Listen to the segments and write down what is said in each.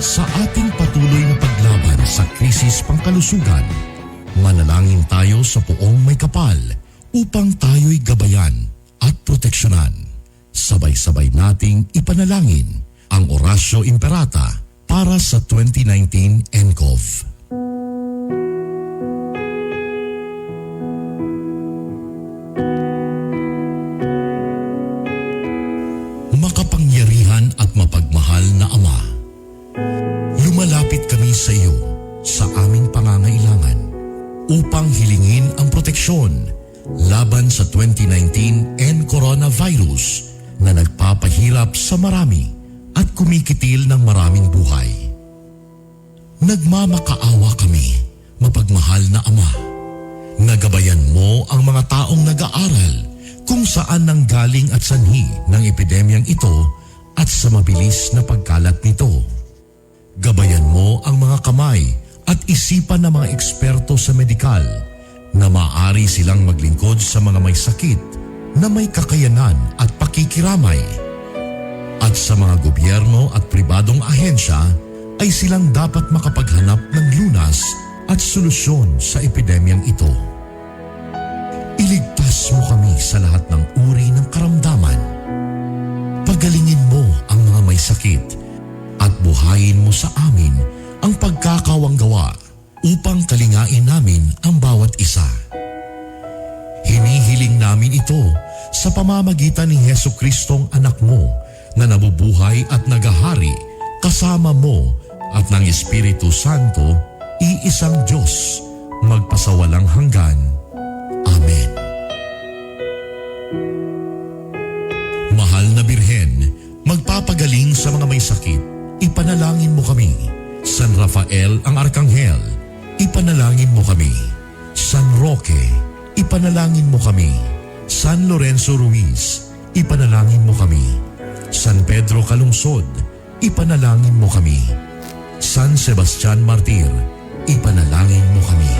Sa ating patuloy na paglaban sa krisis pangkalusugan, manalangin tayo sa Poong Maykapal upang tayo'y gabayan at proteksyonan. Sabay-sabay nating ipanalangin ang Oratio Imperata para sa 2019 nCoV. Makapangyarihan at mapagmahal na Ama, lumalapit kami sa iyo sa aming pangangailangan upang hilingin ang proteksyon laban sa 2019 N coronavirus na nagpapahirap sa marami at kumikitil ng maraming buhay. Nagmamakaawa kami, mapagmahal na Ama. Nagabayan mo ang mga taong nag-aaral kung saan nanggaling at sanhi ng epidemyang ito at sa mabilis na pagkalat nito. Gabayan mo ang mga kamay at isipan ng mga eksperto sa medikal na maaari silang maglingkod sa mga may sakit na may kakayanan at pakikiramay. At sa mga gobyerno at pribadong ahensya ay silang dapat makapaghanap ng lunas at solusyon sa epidemyang ito. Iligtas mo kami sa lahat ng uri ng karamdaman. Pagalingin mo ang mga may sakit at buhayin mo sa amin ang pagkakawanggawa upang kalingain namin ang bawat isa. Hinihiling namin ito sa pamamagitan ni Hesukristo'ng anak mo na nabubuhay at nagahari kasama mo at ng Espiritu Santo, iisang Diyos, magpasawalang hanggan. Amen. Mahal na Birhen, magpapagaling sa mga may sakit, ipanalangin mo kami. San Rafael ang Arkanghel, ipanalangin mo kami. San Roque, ipanalangin mo kami. San Lorenzo Ruiz, ipanalangin mo kami. San Pedro Calungsod, ipanalangin mo kami. San Sebastian Martir, ipanalangin mo kami.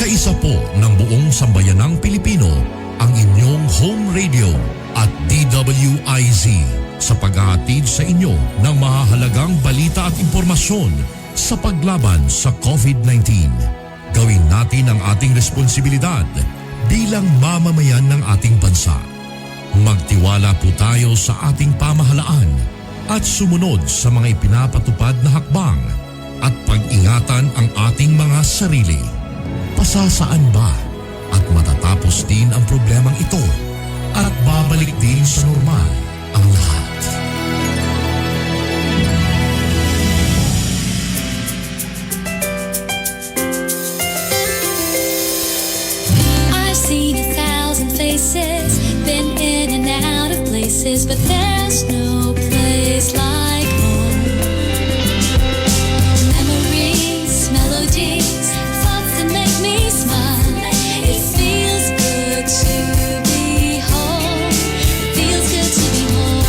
Kaisa po ng buong sambayanang Pilipino ang inyong home radio at DWIZ sa paghahatid sa inyo ng mahahalagang balita at impormasyon sa paglaban sa COVID-19. Gawin natin ang ating responsibilidad bilang mamamayan ng ating bansa. Magtiwala po tayo sa ating pamahalaan at sumunod sa mga ipinapatupad na hakbang at pag-ingatan ang ating mga sarili. Pasasaan ba at matatapos din ang problemang ito at babalik din sa normal ang lahat? I've seen 1,000 faces, been in and out of places, but there's no place like home. Memories, melodies, thoughts that make me smile. It feels good to be home. It feels good to be home.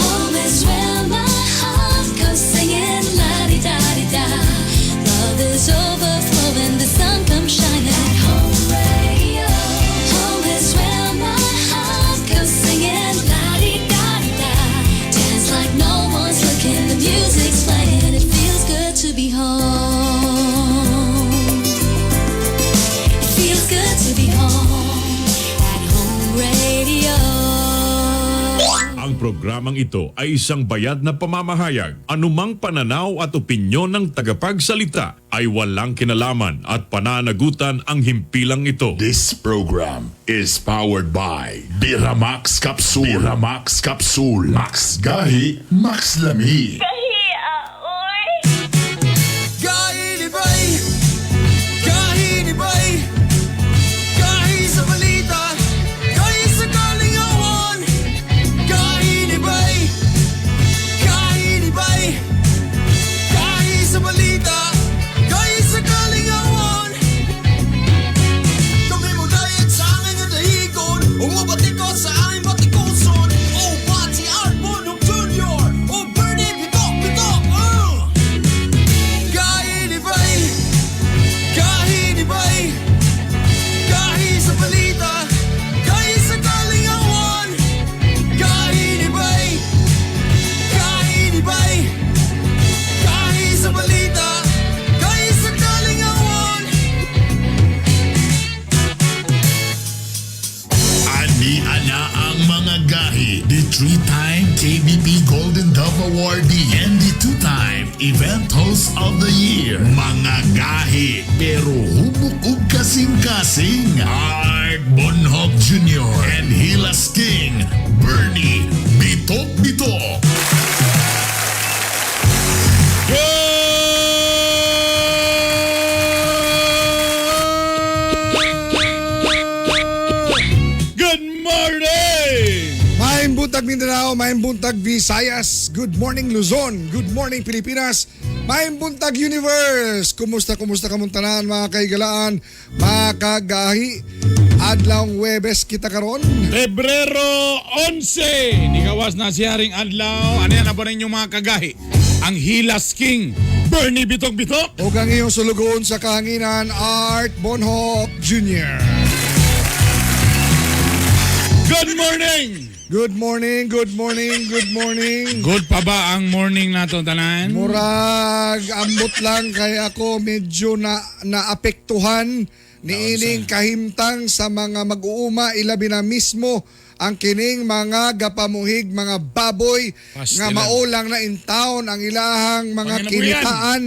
Home is where my heart goes singing la-di-da-di-da. Love is overflowing, the sun comes shining. Home radio. Home is where my heart goes singing la-di-da-di-da. Dance like no one's looking, the music's playing. It feels good to be home. It feels good to be home at Home Radio. Ang programang ito ay isang bayad na pamamahayag. Anumang pananaw at opinyon ng tagapagsalita ay walang kinalaman at pananagutan ang himpilang ito. This program is powered by Biramax Capsule. Biramax Capsule. Max Gahi, Max Lami. Gahi ni Bay, Gahi ni Bay, Gahi sa balita, Gahi sa kalingawan. Gahi ni Bay, Gahi ni Bay, Gahi sa balita, Gahi sa kalingawan. Kami mo dayat sa angin nga dahigon, ug mobatikos sa aming batikuson. Oh, bati arbon ug dun. Two-time Event Host of the Year. Mga gahi pero hubok og kasing-kasing. Art Bonhoc Jr. and Hilas King Bernie Bitok Bitok. Good morning! Maayong buntag Mindanao, maayong buntag Visayas, good morning Luzon, good morning Pilipinas, maayong buntag Universe. Kumusta, kumusta kamong tanan, mga kaigalaan, mga kagahi? Adlawng Webes kita karon. Pebrero 11! Nikawas na si Haring Adlaw. Ano yan na po ninyo, mga kagahi? Ang Hilas King, Bernie Bitok Bitok! Ug ang iyong sulugoon sa kahanginan, Art Bonhoc Jr. Good morning! Good morning, good morning, good morning. Good pa ba ang morning nato tanan? Murag ambot lang kay ako medyo na naapektuhan niining kahimtang sa mga mag-uuma, ilabi na mismo ang kining mga gapamuhig mga baboy nga Pastilan. mao lang na in town ang ilahang mga Panginabuhian. kinitaan.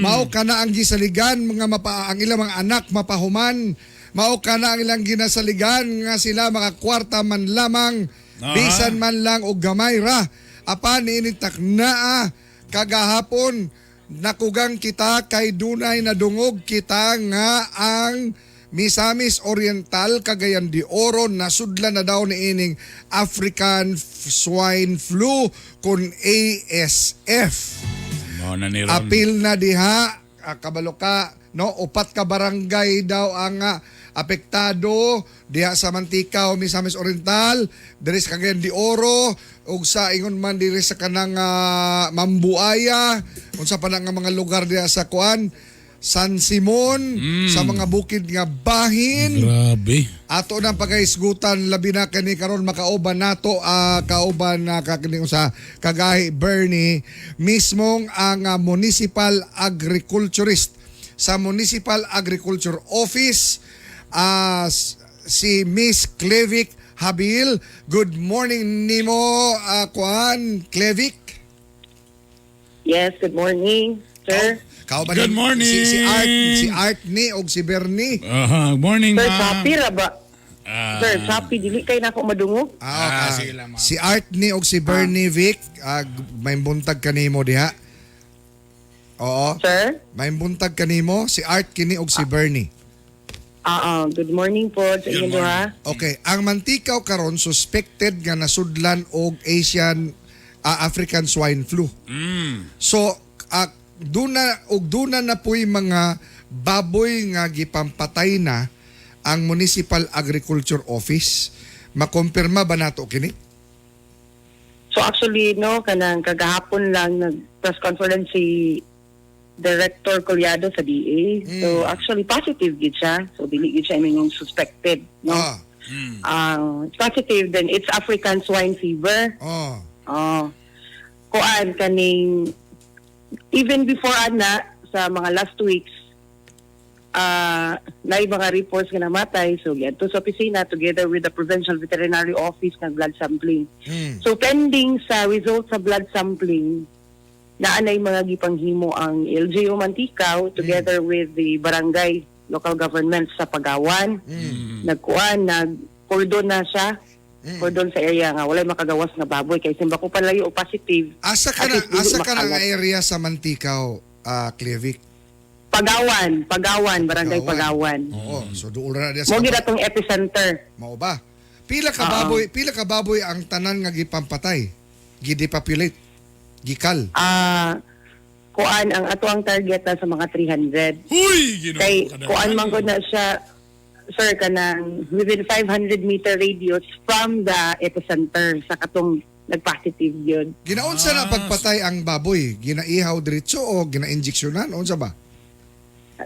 Mao kana ang gisaligan mga mapa, ang ilang mga anak mapahuman, mao kana ang ilang ginasaligan nga sila makakwarta man lamang bisan man lang og gamay ra. Apan niini taknaa kagahapon, nakugang kita kay dunay nadungog kita nga ang Misamis Oriental, Cagayan de Oro nasudlan na daw ni ining African Swine Flu kon ASF. Mao na ni Ron. Apil na diha, kabalo ka, no, upat ka barangay daw ang apektado diha sa Mantika o Misamis Oriental, diri sa Cagayan de Oro ug sa ingon man diri sa kanang Mambuaya, unsa pa na nga mga lugar diha sa kuan, San Simon, sa mga bukid nga bahin. Grabe. Ato nang pagaisgutan, labi na kani karon makauban nato, kauban na kakini sa kagahi Bernie mismong ang municipal agriculturist sa Municipal Agriculture Office, si Miss Clevic Habil. Good morning nimo, kuan Clevic. Yes, good morning, sir. Kauban Good morning. si Art ni og si Bernie. Aha, morning, Sir, ma'am. choppy ra ba? Ah. Sir, choppy, dili kay nako madungog. Ah, sige lang, ma'am. Si Art ni og si Bernie Vic, may buntag kanimo diha. Oo. Sir? May buntag kanimo, si Art kini og si Bernie. Ah, good morning po sa Good inyo morning. duha. Okay, ang Manticao karon suspected nga nasudlan og Asian African swine flu. So, duna og duna na puy mga baboy nga gipampatay na ang Municipal Agriculture Office. Makumpirma ba nato kini? So actually, no, kanang kagahapon lang nag press conference si Director Collado sa DA. So actually positive gid siya. So dili gid siya imong suspected, no. Ah, it's positive, then it's African swine fever. Oh. Kuan kaning even before ana sa mga last weeks, naay mga reports nga namatay, so giadto sa opisina together with the Provincial Veterinary Office ng blood sampling. So pending sa result sa blood sampling, naa nay mga gipanghimo ang LGU Manticao together with the barangay local government sa Pagawan. Nagkuan, nag cordon na siya. Cordon sa area nga walay makagawas nga baboy kay simbako palayo o positive. Asa ka At na, least dili asa ka na nga makalat. area sa Manticao, Clevic? Pagawan, Pagawan, Barangay Pagawan. Oo, so duol ra na diya sa Mo gid atong epicenter. Mao ba? Pila ka baboy ang tanan nga gipampatay? Gidepopulate? Gikal? Ah, kuan ang ato ang target na sa mga 300. Huy! Ginoo Kay ka na. kuan man gud na siya, sir, kanang within 500 meter radius from the epicenter sa katong nag-positive yun. Ginaunsa na pagpatay ang baboy? Ginaihaw diretso o gina-injeksyonan? Unsa ba?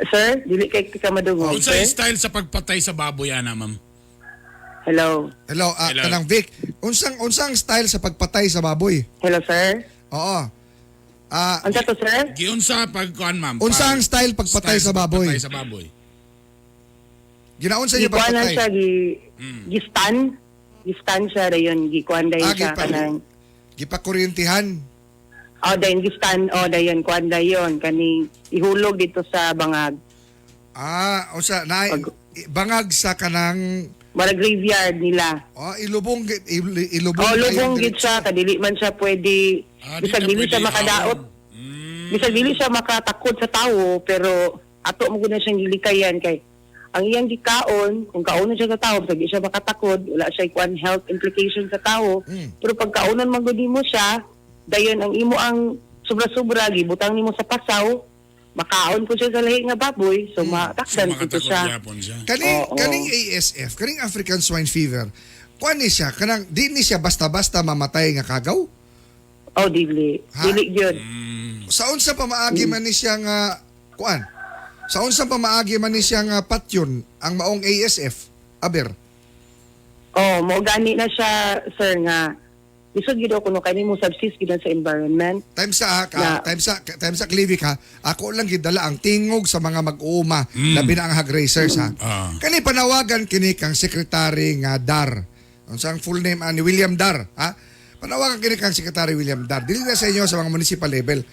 Sir, dili kay ka madungog, Unsa sir. style sa pagpatay sa baboy ana, ma'am? Hello. Hello, Hello. kanang Vic. Unsang style sa pagpatay sa baboy? Hello, sir. Oo. Unsa to, sir? Giunsa pag kuan, ma'am? Unsa ang style pagpatay Style sa baboy? Pagpatay sa baboy. Ginaunsa niyo Gikuan na pagpatay? siya gi-stun. Gi-stun siya dayon, gikuan dayon siya kanang Gipakuryentihan. Oh, dayon gistan, oh, dayon kuan dayon kaning ihulog dito sa bangag. Ah, unsa na bangag sa kanang Mara graveyard nila. Oh, ilubong ilubong Oh, kayo lubong gid diretso. siya kadili man siya pwede Ah, di bisag na dili pwede siya makadaot. ihawon. Bisag dili siya makatakod sa tawo pero ato mo gud na siyang gilikayan kay ang iyang gikaon, kung kaonon siya sa tao, bisag di siya makatakod, wala siya kuan health implication sa tao. Pero pag kaonon man gud nimo siya, dayon ang imo ang sobra-sobra gibutang nimo sa pasaw, makaon po siya sa lahi nga baboy, so So, matakdan dito makatakot siya. gyapon siya. Kaning Oo. kaning ASF, kaning African Swine Fever. Kuan ni siya kanang di ni siya basta-basta mamatay nga kagaw. Oh, dili. Ha? Dili gyud. Sa unsa pamaagi man ni siya nga kuan? Sa unsa pamaagi man ni siya nga patyon ang maong ASF? Aber. Oh, mo gani na siya sir nga lisod gyud ako no kay nimo subsist gyud na sa environment. Time sa ha, ka, Na- time sa Clivic ha. Ako lang gidala ang tingog sa mga mag-uuma, labi na ang hog racers ha. Ah. Kani panawagan kini kang sekretary nga Dar. Unsa ang full name ani William Dar ha? Panawagan kini kang sekretary William Dar. Dili na sa inyo sa mga municipal level.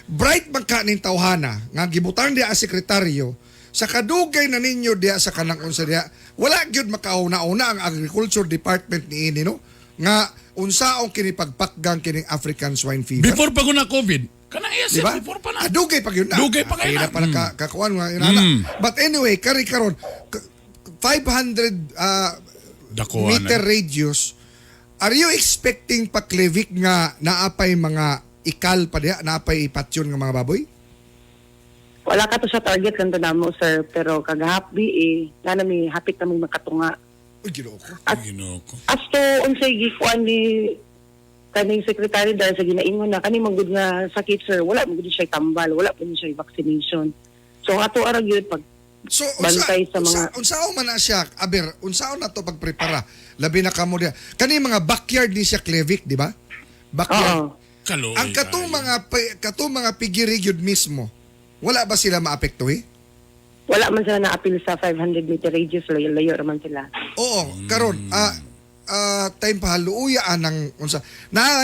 Bright man ka ning tawhana nga gibutang diya ang sekretaryo sa kadugay na ninyo diya sa kanang unsa diya wala gyud makauna-una ang agriculture department niini no nga unsaon kini pagpakgang kining African swine fever. Before pa ko na COVID, kanang ASF, Di ba? before pa na. Ah, dugay pa yun na. Dugay pa kayo na. na. Pa na kakuan nga yun na. But anyway, kari karon 500 Dakuha meter na. radius. Are you expecting pa Clevic nga naapay mga ikal pa diha, naapay ipatyon nga mga baboy? Wala ka to sa target lang to namo sir pero kagahapi eh na mi hapit na mi makatunga. Uy, Ginoo ko. As, Ginoo ko. as to unsay gikuan ni kaning secretary dar sa ginaingon na kani manggod nga sakit sir wala man gud siya tambal wala pa siya vaccination. So ang ato ara gyud pag So unsa Bantay sa mga- unsa man na siya, aber unsaon na to pagprepara? Labi na kamo diha. Kani mga backyard ni siya Clevic, di ba? Backyard. Oo. Kaluoy Ang katong kayo. mga katong mga pigiri gyud mismo, wala ba sila maapekto eh? Wala man sila na-appeal sa 500 meter radius layo-layo ra man sila. Oo, karon time pa haluya anang unsa na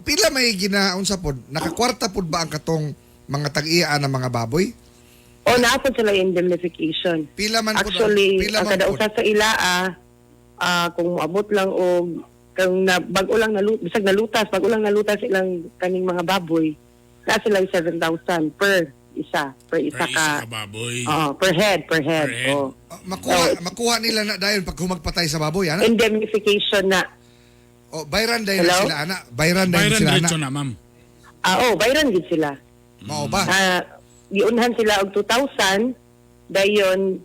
pila may gina unsa pod nakakwarta pod ba ang katong mga tag-iya ng mga baboy? O naapod sila yung indemnification. Pila man pod Actually, pila ang man kada pod. usa sa ila kung moabot lang og kung na, bago lang nalu, bisag nalutas, bago lang nalutas ilang kaning mga baboy, na sila 7,000 per isa, per isa Per isa ka. ka baboy. Oo, per head, per head. Per head. Oo. Makuha makuha nila na dayon pag humagpatay sa baboy ana. Indemnification na. O bayran dayon na Hello? sila ana. Bayran dayon Bayran sila ana. diretso na, ma'am. Ah, oh, bayran gid sila. Mao ba? Giunhan sila og 2,000 dayon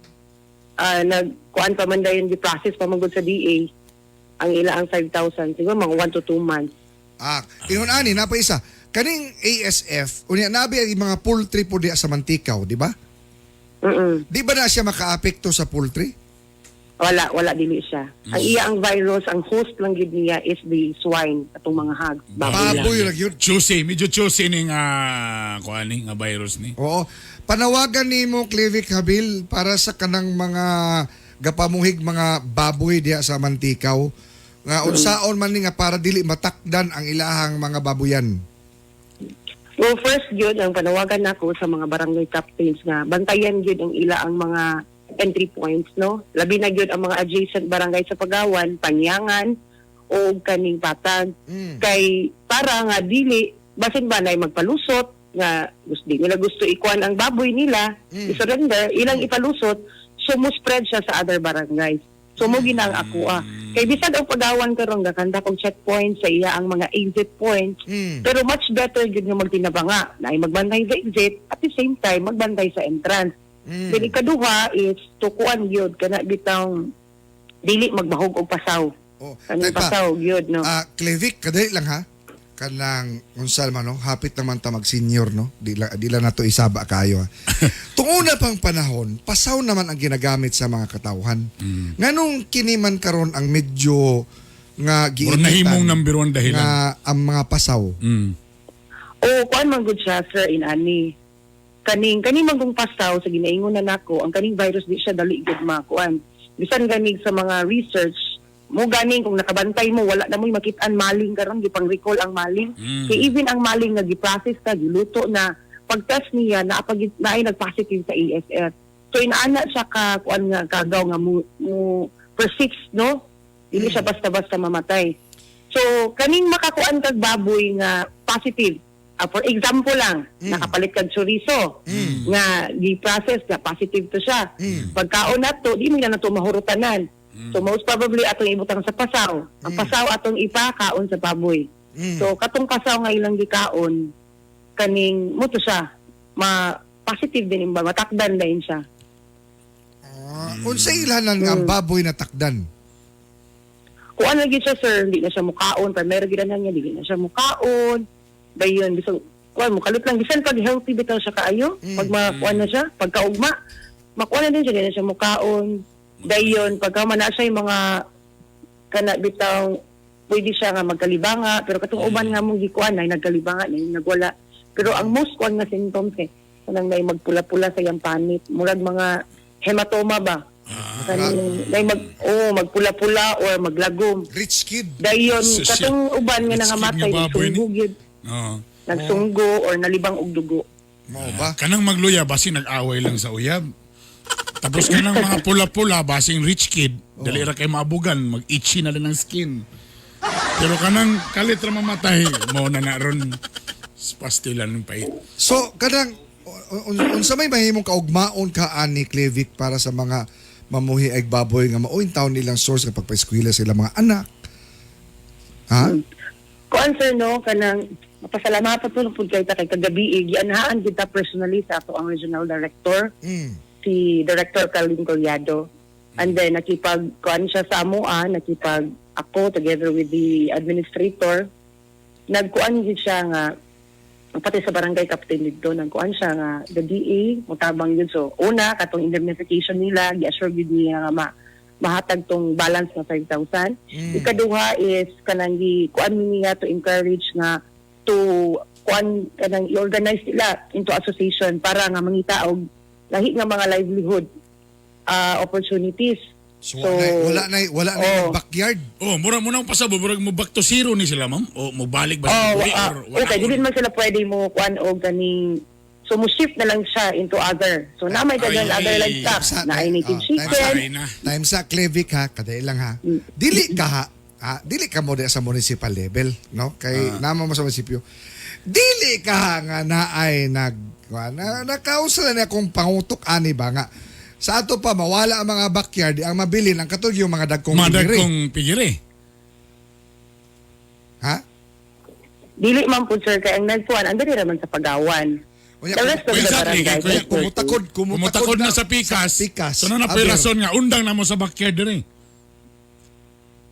nagkuan pa man dayon gi process pa man gud sa DA ang ila ang 5,000 siguro mga 1 to 2 months. Ingon ani napa isa. Kaning ASF unya nabi ang mga poultry po diya sa Mantikaw, di ba? Di ba na siya makaapekto sa poultry? Wala, wala dili siya. Ang iya ang virus, ang host lang gid niya is the swine atong mga hogs, baboy lang. Baboy ra gyud. Choosy, medyo choosy ni nga kuan ni nga virus ni. Oo. Panawagan nimo Clevic Habil para sa kanang mga gapamuhig mga baboy diya sa Mantikaw nga unsaon man ni nga para dili matakdan ang ilahang mga babuyan. Well, first gyud ang panawagan nako sa mga barangay captains nga bantayan gyud ang ila ang mga entry points no. Labi na gyud ang mga adjacent barangay sa Pagawan, Pangyangan o kaning Patag kay para nga dili basin ba nay magpalusot nga gusto di nila gusto ikuan ang baboy nila i-surrender ilang ipalusot so mo spread siya sa other barangays so mo ginang ako kay bisag ang Pagawan karon gakanda kog checkpoint sa iya ang mga exit points pero much better gyud nga magtinabanga na ay magbantay sa exit at the same time magbantay sa entrance. Then ikaduha is tukuan gyud kana bitang dili magbahog og pasaw. Oh, Kaning tay pa, pasaw gyud no. Clevic, kadali lang ha. Kanang unsa man no, hapit naman ta mag senior no. Di lang nato isaba kayo ha. Tung una pang panahon, pasaw naman ang ginagamit sa mga katawhan. Nganong kini man karon ang medyo nga Or giinitan nahimong number one dahilan. nga ang mga pasaw. O kuan man gud siya sir in ani. Kaning kaning man kung pasaw sa ginaingon na nako, ang kaning virus di siya dali gud makuan. Bisan ganig sa mga research Mo ganing kung nakabantay mo wala na mo'y makitaan maling karon, gipang recall ang maling. Kay even ang maling nga gi-process na, giluto na, pag-test niya na pag naay nag-positive sa ASF. So inaana siya ka kuan nga kagaw nga mo persist, no? Dili siya basta-basta mamatay. So kaning makakuan kag baboy nga positive. For example lang, nakapalit kag chorizo nga gi-process nga positive to siya. Pagkaon nato, di mo na nato mahurutanan. So most probably atong ibutang sa pasaw. Ang pasaw atong ipakaon sa baboy. So katong pasaw nga ilang gikaon kaning mo to siya ma positive din ba, matakdan din siya. Unsay ilhanan nga ang baboy na takdan? Kung ano gyud siya, sir, hindi na siya mukaon, primero gyud na niya dili na siya mukaon. Dayon bisag kuan mukalit lang, bisan pag healthy bitaw siya kaayo, pag makuan na siya, pagkaugma, makuan na din siya, di na siya mukaon. Dayon pagka man na siya yung mga kana bitaw pwede siya nga magkalibanga, pero katong uban nga mong gikuan ay nagkalibanga na yung nagwala. Pero ang most kuan nga symptoms kay kanang nay magpula-pula sa iyang panit, murag mga hematoma ba. Kaning nay magpula-pula or maglagom. Rich kid. Dayon Sus, katong uban nga rich kid nangamatay nga baboy ni. nagsunggo gyud. Oo. Nagsunggo or nalibang og dugo. Mao ba? Kanang magluya, basing nag-away lang sa uyab. Tapos kanang mga pula-pula, basing rich kid, dali ra kay maabugan, mag-itchy na lang ang skin. Pero kanang kalit ra mamatay, mo na na ron pastilan ng pait. So kanang unsa may mahimong kaugmaon ka ani Clevic para sa mga mamuhi ay baboy nga maoy taon nilang source kapag paeskwela sila mga anak? Ha? Kuan sir no, kanang mapasalamatan po pud kay ta kay kagabi gianhaan kita personally sa ato ang regional director, si Director Carlin Collado. And then nakipag kuan siya sa amoa, nakipag ako together with the administrator, nagkuan gid siya nga pati sa barangay captain dito, nagkuan siya nga the DA mutabang yun. So una katong indemnification nila, gi-assure gid niya nga mahatag tong balance nga 5,000. Ikaduha is kanang gi kuan niya to encourage nga to kuan kanang i-organize nila into association para nga mangita og lahi nga mga livelihood opportunities. So, wala na oh. backyard. Oh, mura mo nang pasabo, murag mo back to zero ni sila, ma'am. O mo balik ba sa Oh, uri or wala okay, ko? dili man sila pwede mo kuan og kaning, so mo shift na lang siya into other. So na may dagan Ay, other livestock na ay native chicken. Ay na. Time sa Clevic ha, kadai lang ha. Dili ka ha, ha, dili ka mo sa municipal level, no? Kay namo mo sa munisipyo. Dili ka ha nga naay nag na, nakausa na niya kung pangutok ani ba nga. Sa ato pa mawala ang mga backyard, ang mabilin ang katulad yung mga dagkong pigiri. Madagkong pigiri. Ha? Dili man pud sir kay ang nagkuan ang diri ra man sa Pagawan. Unya, The rest of the Exactly, barangay. kaya- Kumutakod Kumutakod na sa pikas. Sa pikas. So na Aber. rason nga undang na mo sa backyard diri.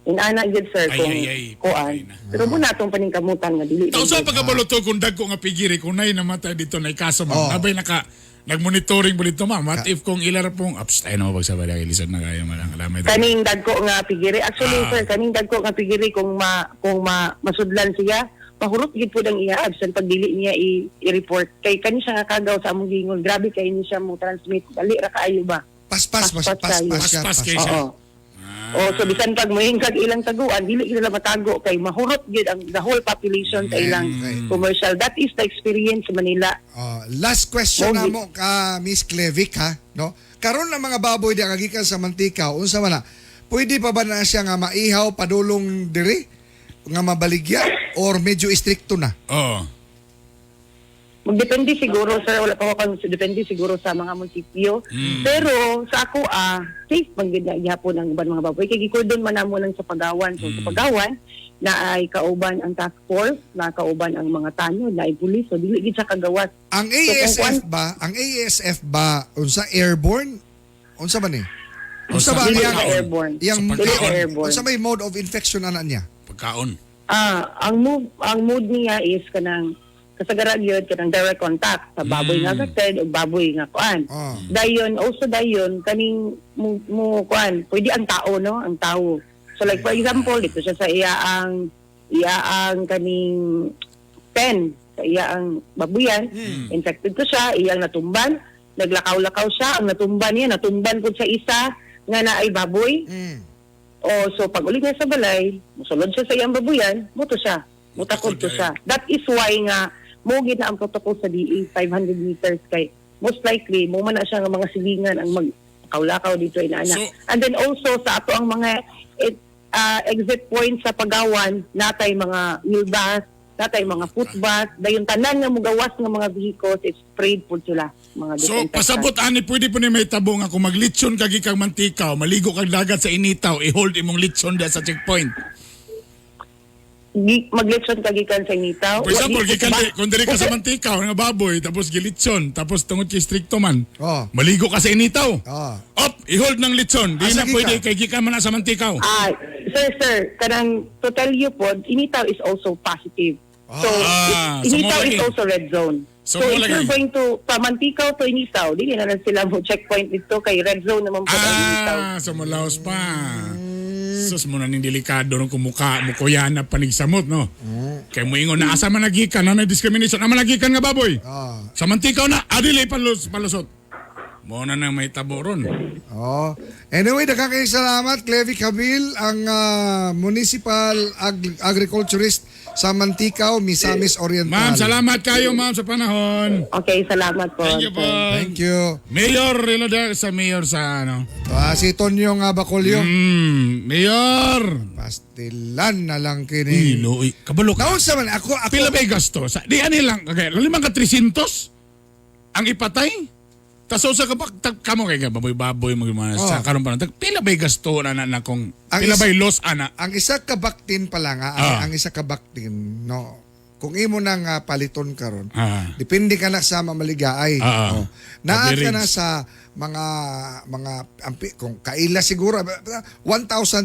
Inana gyud sir Ay, kung ay, ay, kuan. patay na. Pero mo na atong paningkamutan nga dili. Tao sa gyud. pagkabalo to kung dagko nga pigiri kung nay namatay dito nay kaso ma'am. Oh. Nabay naka nagmonitoring mo dito ma'am. What if kung ilara pong ups tayo na mapagsabay lagi lisod na kayo malang alamay. Kaning dagko nga pigiri. Actually sir, kaning dagko nga pigiri kung masudlan siya, mahurot gyud pud ang iya absent pag dili niya i-report. Kay kani siya nga kagaw sa among gingon. Grabe kay ni siya mo transmit. Dali ra kaayo ba? Paspas, Paspas paspas, kayo. paspas, Paspas kay siya. Oo. Oh, so bisan pag mohingkag ilang taguan, dili gid nila matago kay mahurot gyud ang the whole population sa ilang commercial. That is the experience sa Manila. Oh, last question na Mogi. mo ka Miss Clevic ha, no? Karon ang mga baboy di gikan sa mantika, unsa man na? Pwede pa ba na siya nga maihaw padulong diri nga mabaligya or medyo istrikto na? Oo. Magdepende siguro sir, wala pa ko depende siguro sa mga munisipyo. Pero sa ako safe man gyud na gihapon ang uban mga baboy kay gikordon man namo lang sa Pagawan. So sa Pagawan na ay kauban ang task force, na kauban ang mga tanod, na ay pulis. So dili gid siya kagawas. Ang So, kung ASF kuan- ba, ang ASF ba unsa airborne? Unsa ba ni? Unsa ba ang Dili iyang ka airborne. iyang Sa Dili ka pagkaon. airborne. Unsa may mode of infection ana niya? Pagkaon. Ang mood niya is kanang kasagaran yun kanang direct contact sa baboy nga affected o baboy nga kuan. Ah. Dayon also dayon kaning mo kuan, pwede ang tao no, ang tao. So like for example, dito siya sa iya ang kaning pen sa iya ang babuyan, infected to siya, iyang natumban, naglakaw-lakaw siya, ang natumban niya, natumban pud sa isa nga naay baboy. Oh, so pag uli niya sa balay, musulod siya sa iyang babuyan, muto siya. Mutakod to siya. That is why nga mo gid na ang protocol sa DA 500 meters kay most likely mo man na siya nga mga silingan ang mag kaulakaw dito ay naana. And then also sa ato ang mga exit point sa Pagawan, natay mga wheel bus, natay mga foot bus, dayon tanan nga mugawas nga mga vehicles it's sprayed pud sila mga So disinfectant. pasabot ani pwede po ni may tabo nga kung maglitson ka gikang mantikaw, maligo kag dagat sa initaw, i-hold imong litson da sa checkpoint. Maglitson ka gikan sa initaw. For example, Wa- gikan kung diri ka sa mantikaw nga baboy tapos gilitson, tapos tungod kay stricto man. Oh. Maligo ka sa initaw. Oh. Op, i-hold ng litson. Di Asa na pwede gikan? kay gikan man na sa mantikaw. Ah, sir, kanang to tell you po, Initaw is also positive. So, Ah, so Initaw mo is lagi. also red zone. So, So, mo if lagi. you're going to Pamantikaw to Initaw, dili na lang sila mo checkpoint dito kay red zone naman po ang Initaw. Ah, sa Mulaos pa. Sus mo na ning delikado nung kumuka, mukuyana panigsamot, no? Kay mo ingon na asa man nagikan, na discrimination, ama nagikan nga baboy. Ah. Sa mantikaw na, adili palusot. Mo na nang may tabo ron. Oh. Anyway, daghang kayong salamat Clevy Cabil, ang municipal agriculturist sa Manticao, Misamis Oriental. Ma'am, salamat kayo, ma'am, sa panahon. Okay, salamat po. Thank you po. Thank you. Mayor, Reloder, sa mayor sa ano. Ah, si Tonyo nga Bacolio. Mayor. Pastilan na lang Uy, kini. loy. Kabalo ka. Naunsa man ako ako Pila ba gasto? Sa, di ani lang, okay, limang ka 300 ang ipatay. Tas usa ka pa kamo kay baboy-baboy mo mga Oh. sa karon pa lang. Pila ba gasto na na, na kung Ang pila ba loss ana? Ang isa ka baktin pa lang ha, ang, ang isa ka baktin no. Kung imo nang paliton karon, depende ka na sa mamaligaay. Oh. Naa ka Average. na sa mga mga ampi, kung kaila siguro 1,000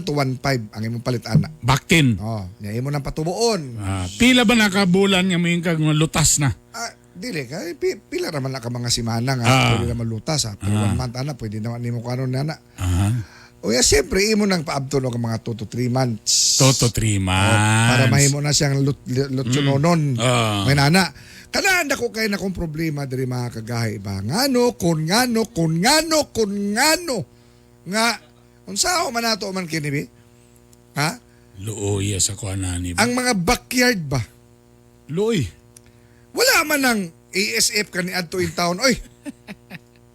to 1,500 ang imong palit ana. Baktin. Oh, nya imo nang patubuon. Pila ba nakabulan nga moing kag lutas na? Ah, dili kay pila raman na ka mga simana nga pwede naman lutas ha. Pero 1 month ana pwede naman nimo kanon na ana. O ya siyempre imo nang paabton og mga 2 to 3 months. 2 to 3 months. Para mahimo na siyang lutsunonon. May nana. Kanaan ako kay na kong problema diri mga kagahi ba. Ngano kun ngano kun ngano kun ngano nga unsa man nato man kini bi? Ha? Luoy sa kuan ani. Ang mga backyard ba? Luoy. Wala man ang ASF kani adto in town oy.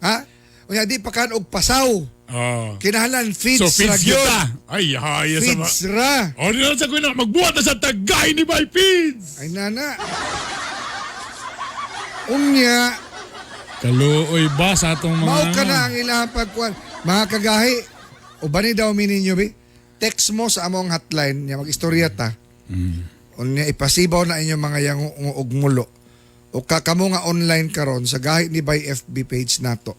Ha? Unya di pa kan og pasaw. Oh. Kinahanglan feeds So feeds ra gyud. kita. Ay, haya sa Feeds ra. Oh, di na sa kuno magbuhat na sa tagay ni by feeds. Ay nana. Unya, Kaluoy ba sa atong mga mao ka na ang ilang pagkuan. Mga kagahi, ubani daw mi ninyo bi. Text mo sa among hotline nya mag-istorya ta. Unya ipasibaw na inyong mga yango og mulo. O kakamo nga online karon sa gahi ni by FB page nato.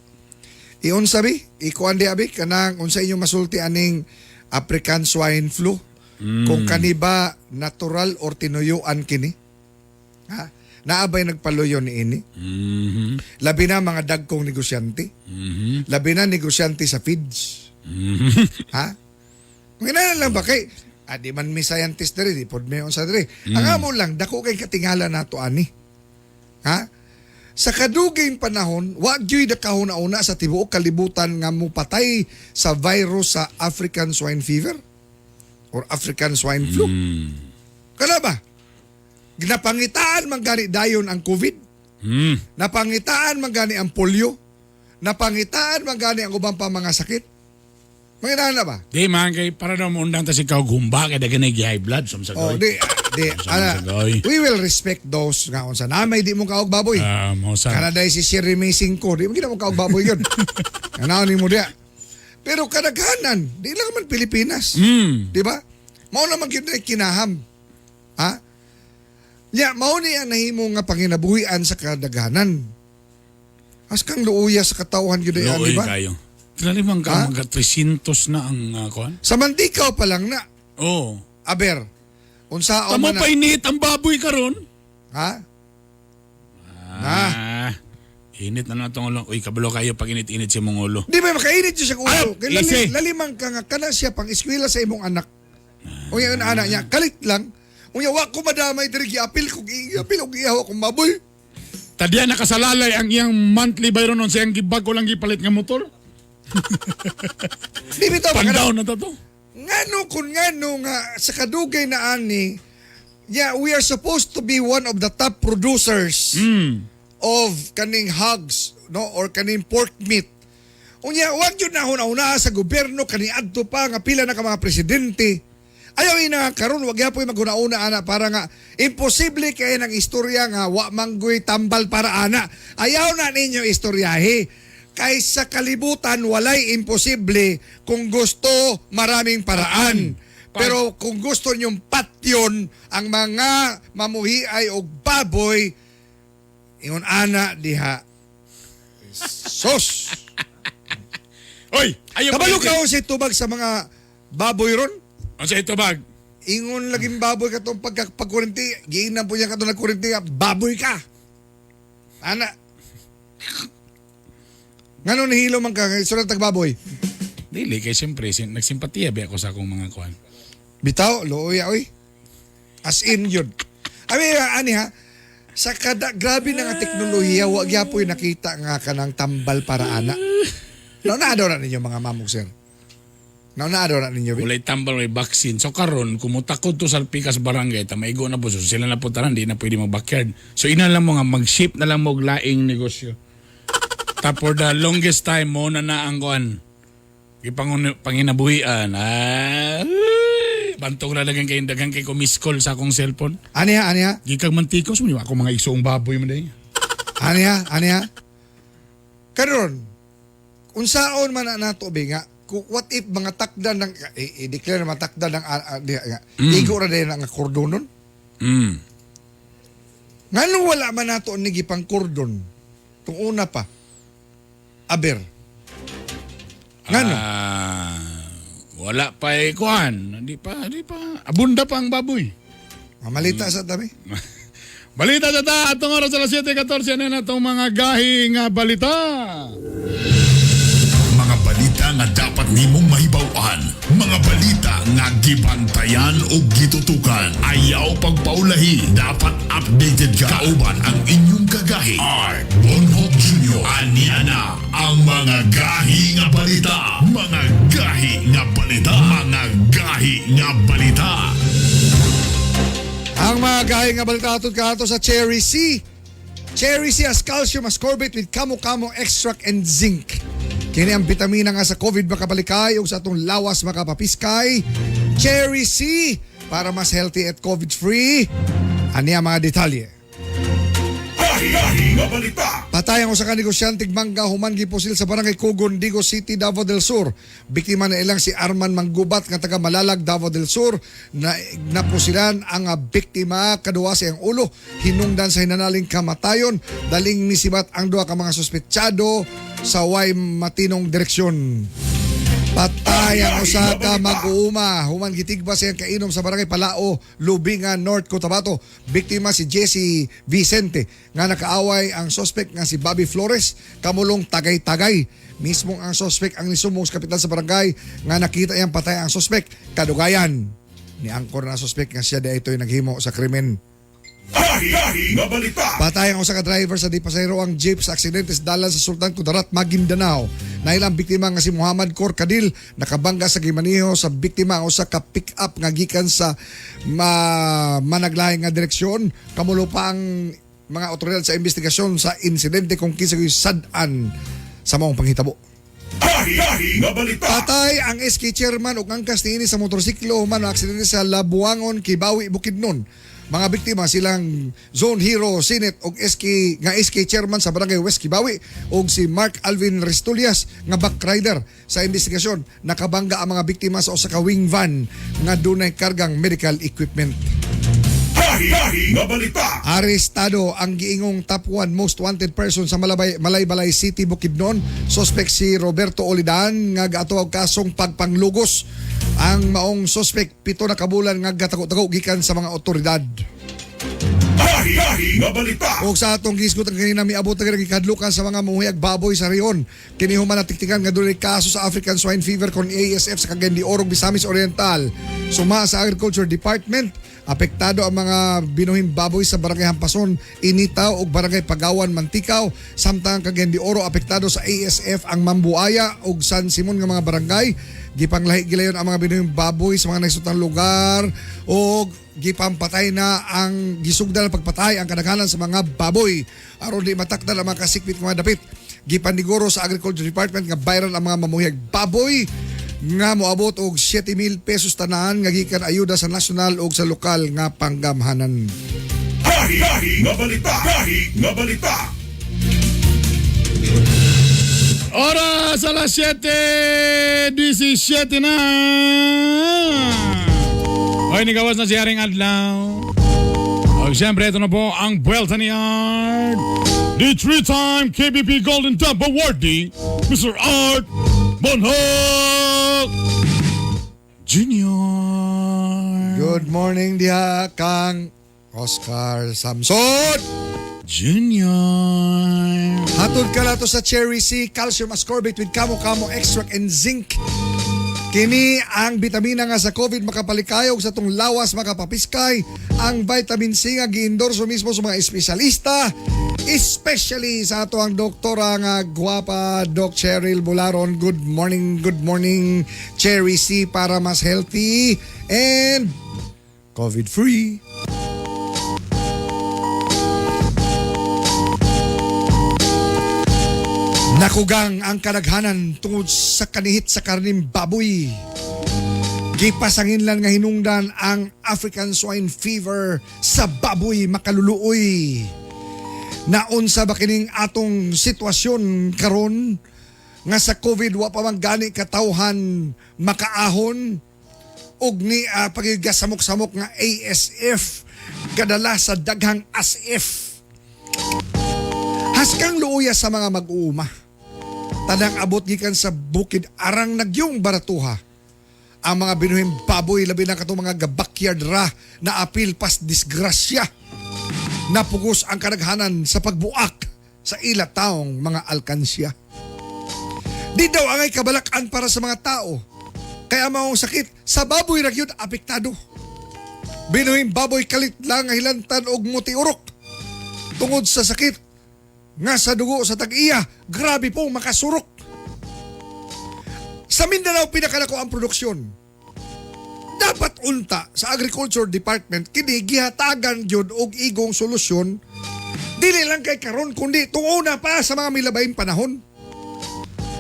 Iunsa bi, ikuan di abi kanang unsa inyong masulti aning African swine flu? Kung kani ba natural or tinuyuan kini? Ha? Naabay nagpaluyo ni ini? Labi na mga dagkong negosyante. Labi na negosyante sa feeds. Ha? Kung inana lang ba kay di man mi scientist diri, di pod mi unsa diri. Ang amo lang dako kay katingala nato ani. Ha? Sa kaduging panahon, wa gyud nakahuna-una sa tibuok kalibutan nga mopatay sa virus sa African swine fever or African swine flu. Kana ba? Ginapangitaan man gani dayon ang COVID. Napangitaan man gani ang polio. Napangitaan man gani ang ubang pa mga sakit. Mga na ba? Di man kay para daw moundang ta si kaw gumba kay dagan high blood sum sa Oh, di di Sa ana, goy. we will respect those nga unsa na may di mo kaog baboy. Ah, mo sa. Kana day si Sherry May 5, di mo gina mo kaog baboy yun. Ano ni mo diya. Pero kadaghanan, di lang man Pilipinas. Di ba? Mao naman gyud na kinaham. Ha? Nya mao ni ang nahimo nga panginabuhian sa kadaghanan. As kang luuya sa katawhan gyud ay, Luoy di ba? kayo. Tinalimang ka Ha? mga 300 na ang kuan. Sa Mandikaw pa lang na. Oh. Aber, unsa Tamo man pa init ang baboy karon. Ha? Na. Ah. Init na natong ulo. Uy, kabalo kayo pag init-init si mong ulo. Di ba makainit siya sa ulo? Ay, Kay lali, easy. lalimang ka nga kana siya pang eskwela sa imong anak. Unya ang anak niya, kalit lang. Unya wa ko madamay diri giapil ko giapil og ihaw akong baboy. Tadya nakasalalay ang iyang monthly bayron nun sa iyang gibag ko lang gipalit nga motor. Di bitaw ba Pandown na to. Ngano kung ngano nga sa kadugay na ani, yeah, we are supposed to be one of the top producers of kaning hogs, no, or kaning pork meat. Unya, wag yun na una sa gobyerno kaniadto pa nga pila na ka mga presidente. Ayaw ina karon, wag yapoy maghuna-una ana para nga imposible kay ng istorya nga wa manggoy tambal para ana. Ayaw na ninyo istoryahe. Kay sa kalibutan walay imposible kung gusto, maraming paraan. Pero kung gusto ninyong patyon ang mga mamuhiay og baboy, ingon ana diha. Sos! Oy, ayaw. Kabalo ka sa tubag sa mga baboy ron? Ang sa itubag. Ingon laging baboy ka itong pagkurinti. Giinan po niya ka itong nagkurinti. Baboy ka. Ana. Ngano nihilo man ka? Surat tagbaboy. Dili kay siyempre nagsimpatiya ba ako sa akong mga kuan. Bitaw, looy oy. As in yun. I mean, ani ha, sa kada, grabe na nga teknolohiya, wag yapoy nakita nga kanang tambal para ana. Nauna daw na ninyo mga mamog, sir. Nauna daw na ninyo, bi? Walay tambal, may vaccine. So karon kung mutakod to sa pikas barangay, ta maigo na po so sila na po tanan, di na pwede mag-backyard. So ina lang mo nga mag-ship na lang mo og laing negosyo. Ta for the longest time mo na na ang kuan. Ipangun panginabuhian. Ah, bantog na dagan kay dagan kay ko miss call sa akong cellphone. Ani ha, ani ha? Gikag mantikos mo ako mga igsuong baboy man day. Ani ha, ani ha? Karon, unsaon man na nato bi nga, what if mga takda ng i-declare mga takda ng nga, igo ra din nga kordonon? Ngano wala man nato ni gipang kordon tung una pa? Aber. Ngano? Ah, wala pa eh kuan. Di pa, di pa. Abunda pa ang baboy. Mamalita sa tabi. Balita sa ta, atong oras alas 7:14 na natong mga gahi nga balita. Mga balita nga dapat nimong mahibaw-an. Mga balita nga gibantayan o gitutukan. Ayaw pagpaulahi. Dapat updated ka. Kauban ang inyong kagahi. Art Bonhoc Jr. Ania na ang mga gahi nga balita. Mga gahi nga balita. Mga gahi nga balita. Ang mga gahi nga balita atod kato sa Cherry C. Cherry C has calcium ascorbate with kamo-kamo extract and zinc. Kini ang bitamina nga sa COVID makabalikay ug sa atong lawas makapapiskay. Cherry C para mas healthy at COVID-free. Ani ang mga detalye. Patay ang usa ka negosyante mangga human gipusil sa barangay Kugon, Digos City, Davao del Sur. Biktima na ilang si Arman Manggubat nga taga Malalag, Davao del Sur, na napusilan ang biktima kaduwa sa iyang ulo, hinungdan sa hinanaling kamatayon. Daling nisibat ang duha ka mga suspetsado sa way matinong direksyon. Patay ang usa ka mag-uuma human gitigba sa iyang kainom sa barangay Palao, Lubingan, North Cotabato. Biktima si Jesse Vicente nga nakaaway ang suspect nga si Bobby Flores kamulong tagay-tagay. Mismo ang suspect ang nisumong sa kapitan sa barangay nga nakita iyang patay ang suspect kadugayan. Niangkor na ang suspect nga siya di ito'y naghimo sa krimen. Patay ang usa ka driver sa di pasahero ang jeep sa aksidente sa dalan sa Sultan Kudarat, Maguindanao. Nailang biktima nga si Muhammad Kor Kadil nakabangga sa gimaniho sa biktima ang usa ka pick-up nga gikan sa managlahi nga direksyon. Kamulo pa ang mga otoridad sa investigasyon sa insidente kung kinsa gyud sad-an sa maong panghitabo. Patay ang SK chairman ug angkas niini sa motorsiklo human ang aksidente sa Labuangon, Kibawi, Bukidnon. Mga biktima silang Zone Hero Senate og SK nga SK chairman sa Barangay West Kibawi ug si Mark Alvin Restulias nga back rider. Sa investigasyon, nakabangga ang mga biktima sa usa ka wing van nga dunay kargang medical equipment. Arestado ang giingong top 1 most wanted person sa Malabay, Malaybalay City, Bukidnon. Suspect si Roberto Olidan nga gaatuag kasong pagpanglugos. Ang maong suspect 7 na kabulan nga gatago-tago gikan sa mga otoridad. Og sa atong gisgot ang kanina, miabot na gikadlukan sa mga muhiyag baboy sa rehiyon. Kini human natiktikan nga dunay kaso sa African Swine Fever kon ASF sa Cagayan de Oro, Misamis Oriental. Suma sa Agriculture Department, Apektado ang mga binuhing baboy sa Barangay Hampason, Initaw ug Barangay Pagawan, Mantikaw. Samtang ang Cagayan de Oro apektado sa ASF ang Mambuaya ug San Simon nga mga barangay. Gipanglahi gilayon ang mga binuhing baboy sa mga nagsutang lugar ug gipampatay na ang gisugdan ang pagpatay ang kadaghanan sa mga baboy aron di matakdan ang mga kasikbit nga mga dapit. Gipaniguro sa Agriculture Department nga viral ang mga mamuhiyag baboy nga moabot og 7,000 pesos tanan nga gikan ayuda sa national ug sa lokal nga panggamhanan. Gahi, gahi, nga balita. Gahi, nga balita. Oras alas 7:17 na. Hoy, nigawas na si Haring Adlaw. Og siyempre, ito na po ang Buelta ni Art. The three-time KBP Golden Dump Awardee, Mr. Art Bonhoc Jr. Good morning diha kang Oscar Samson. Junior. Hatod ka na to sa Cherry C Calcium Ascorbate with Kamo-Kamo Extract and Zinc. Kini ang bitamina nga sa COVID makapalikayog sa tong lawas makapapiskay. Ang vitamin C nga giendorso mismo sa mga espesyalista, especially sa ato ang doktora nga gwapa, Doc Cheryl Bularon. Good morning, Cherry C, para mas healthy and COVID-free. Nakugang ang kadaghanan tungod sa kanihit sa karning baboy. Gipasangin lang nga hinungdan ang African Swine Fever sa baboy makaluluoy. Naunsa ba kining atong sitwasyon karon nga sa COVID wa pa man gani katawhan makaahon og ni pagigasamok-samok nga ASF kadala sa daghang ASF. Haskang luoya sa mga mag-uuma. Tanang abot gikan sa bukid arang nagyong baratuha. Ang mga binuhing baboy labi na katong mga gabakyard ra na apil pas disgrasya. Napugos ang kadaghanan sa pagbuak sa ila taong mga alkansya. Di daw angay kabalakan para sa mga tao. Kaya maong sakit sa baboy ra gyud apektado. Binuhing baboy kalit lang ang hilantan og mutiurok. Tungod sa sakit nga sa dugo sa tag-iya, grabe pong makasurok. Sa Mindanao, pinakalako ang produksyon. Dapat unta sa Agriculture Department kini gihatagan gyud og igong solusyon dili lang kay karon kundi tunguna pa sa mga milabayng panahon.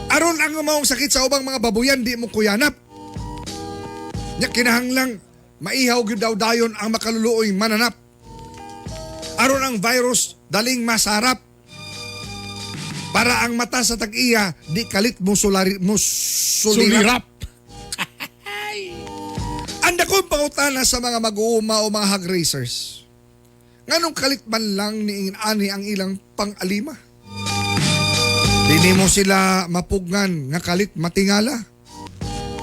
Aron ang maong sakit sa ubang mga babuyan di mo kuyanap. Nya kinahanglang maihaw gyud daw dayon ang makaluluoy mananap. Aron ang virus daling masarap. Para ang mata sa tag-iya di kalit mo sulari, mo sulirap. Sulirap. Ang dakong pangutana sa mga mag-uuma o mga hog racers. Nganong kalit man lang ni ani ang ilang pang-alima? Dini mo sila mapugngan nga kalit matingala.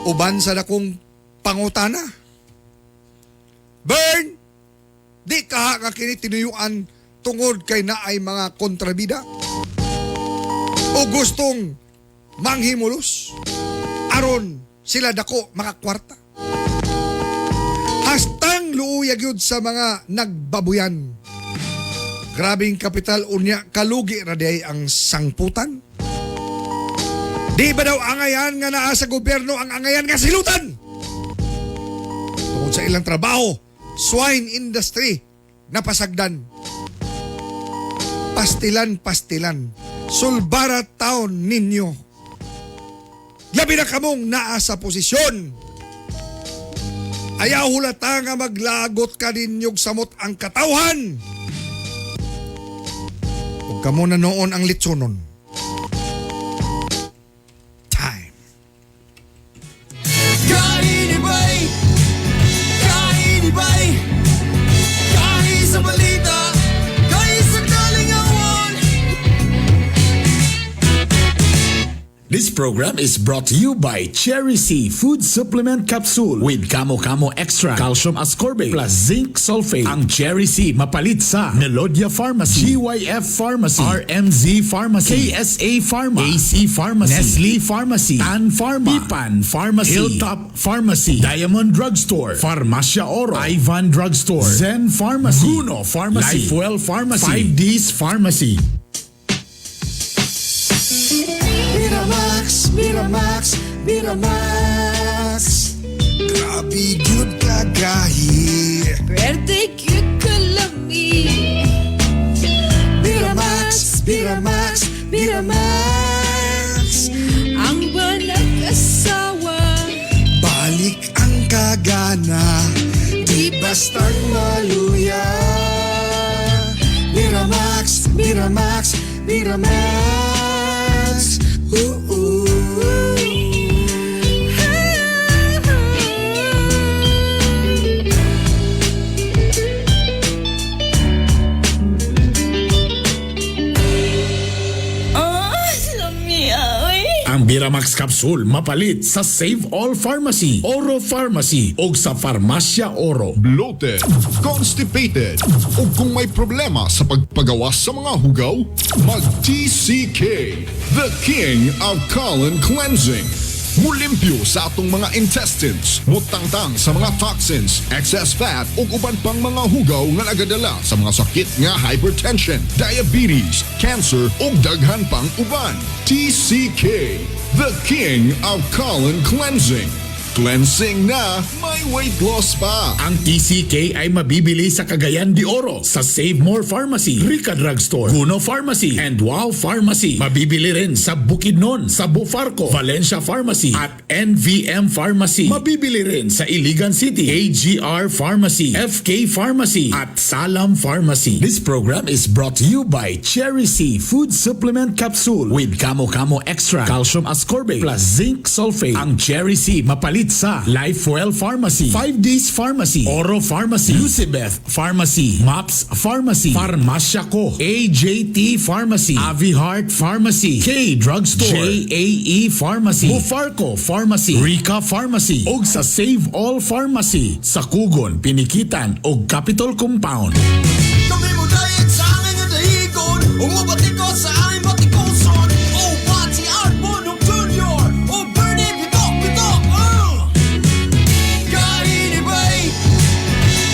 Uban sa dakong pangutana. Burn! Di ka nga kini tinuyuan tungod kay naay mga kontrabida. O gustong manghimulos. Aron sila dako makakwarta. Hastang luuyag yun sa mga nagbabuyan. Grabing kapital unya kalugi ra diay ang sangputan. Di ba daw angayan nga naa sa gobyerno ang angayan nga silutan? Tungod sa ilang trabaho, swine industry napasagdan. Pastilan, pastilan. Sulbara town ninyo. Labi na kamong naa sa posisyon. Ayaw hulata nga maglagot ka ninyog samot ang katawhan. Huwag ka muna noon ang litsonon. Time. Kainibay! Kainibay! Kahi sa balita! Kahi sa kalingawan! This program is brought to you by Cherry C Food Supplement Capsule with Kamo Kamo Extra, Calcium Ascorbate plus Zinc Sulfate. Ang Cherry C mapalit sa Melodia Pharmacy, GYF Pharmacy, RMZ Pharmacy, KSA Pharma, AC Pharmacy, Nestle Pharmacy, Tan Pharma, Pipan Pharmacy, Hilltop Pharmacy, Diamond Drugstore, Farmacia Oro, Ivan Drugstore, Zen Pharmacy, Guno Pharmacy, Lifewell Pharmacy, 5Ds Pharmacy. Miramax, Miramax, Miramax. Grabe gyud kagahi. Pwerte gyud kalami. Miramax, Miramax, Miramax. Ang asawa. Balik ang kagana, di bastang maluya. Miramax, Miramax, Miramax. Ooh, ooh. Oh, lami oy. Ang Biramax Capsule mapalit sa Save All Pharmacy, Oro Pharmacy o sa Farmacia Oro. Bloated, constipated, o kung may problema sa pagpagawas sa mga hugaw, mag-TCK, the king of colon cleansing. Mulimpyo sa atong mga intestines, mutangtang sa mga toxins, excess fat ug uban pang mga hugaw nga nagadala sa mga sakit nga hypertension, diabetes, cancer ug daghan pang uban. TCK, the king of colon cleansing. Cleansing na, may weight loss pa. Ang TCK ay mabibili sa Cagayan de Oro, sa Save More Pharmacy, Rica Drugstore, Guno Pharmacy, and Wow Pharmacy. Mabibili rin sa Bukidnon, sa Bufarco, Valencia Pharmacy, at NVM Pharmacy. Mabibili rin sa Iligan City, AGR Pharmacy, FK Pharmacy, at Salam Pharmacy. This program is brought to you by Cherry C Food Supplement Capsule with Kamo Kamo Extra, Calcium Ascorbate, plus Zinc Sulfate. Ang Cherry C mapalit sa Lifewell Pharmacy, 5Ds Pharmacy, Oro Pharmacy, Lucibeth Pharmacy, Maps Pharmacy, Farmacia Ko, AJT Pharmacy, Avi Heart Pharmacy, K Drugstore, JAE Pharmacy, Bufarco Pharmacy, Rica Pharmacy, ug sa Save All Pharmacy sa Kugon, Pinikitan ug Capitol Compound. Kami mo diet sa angin nga dahigon. Umubatikot sa aming batikuson. O Pati Art Bonong Jr. O Bernie Bitok Bitok. Kainibay.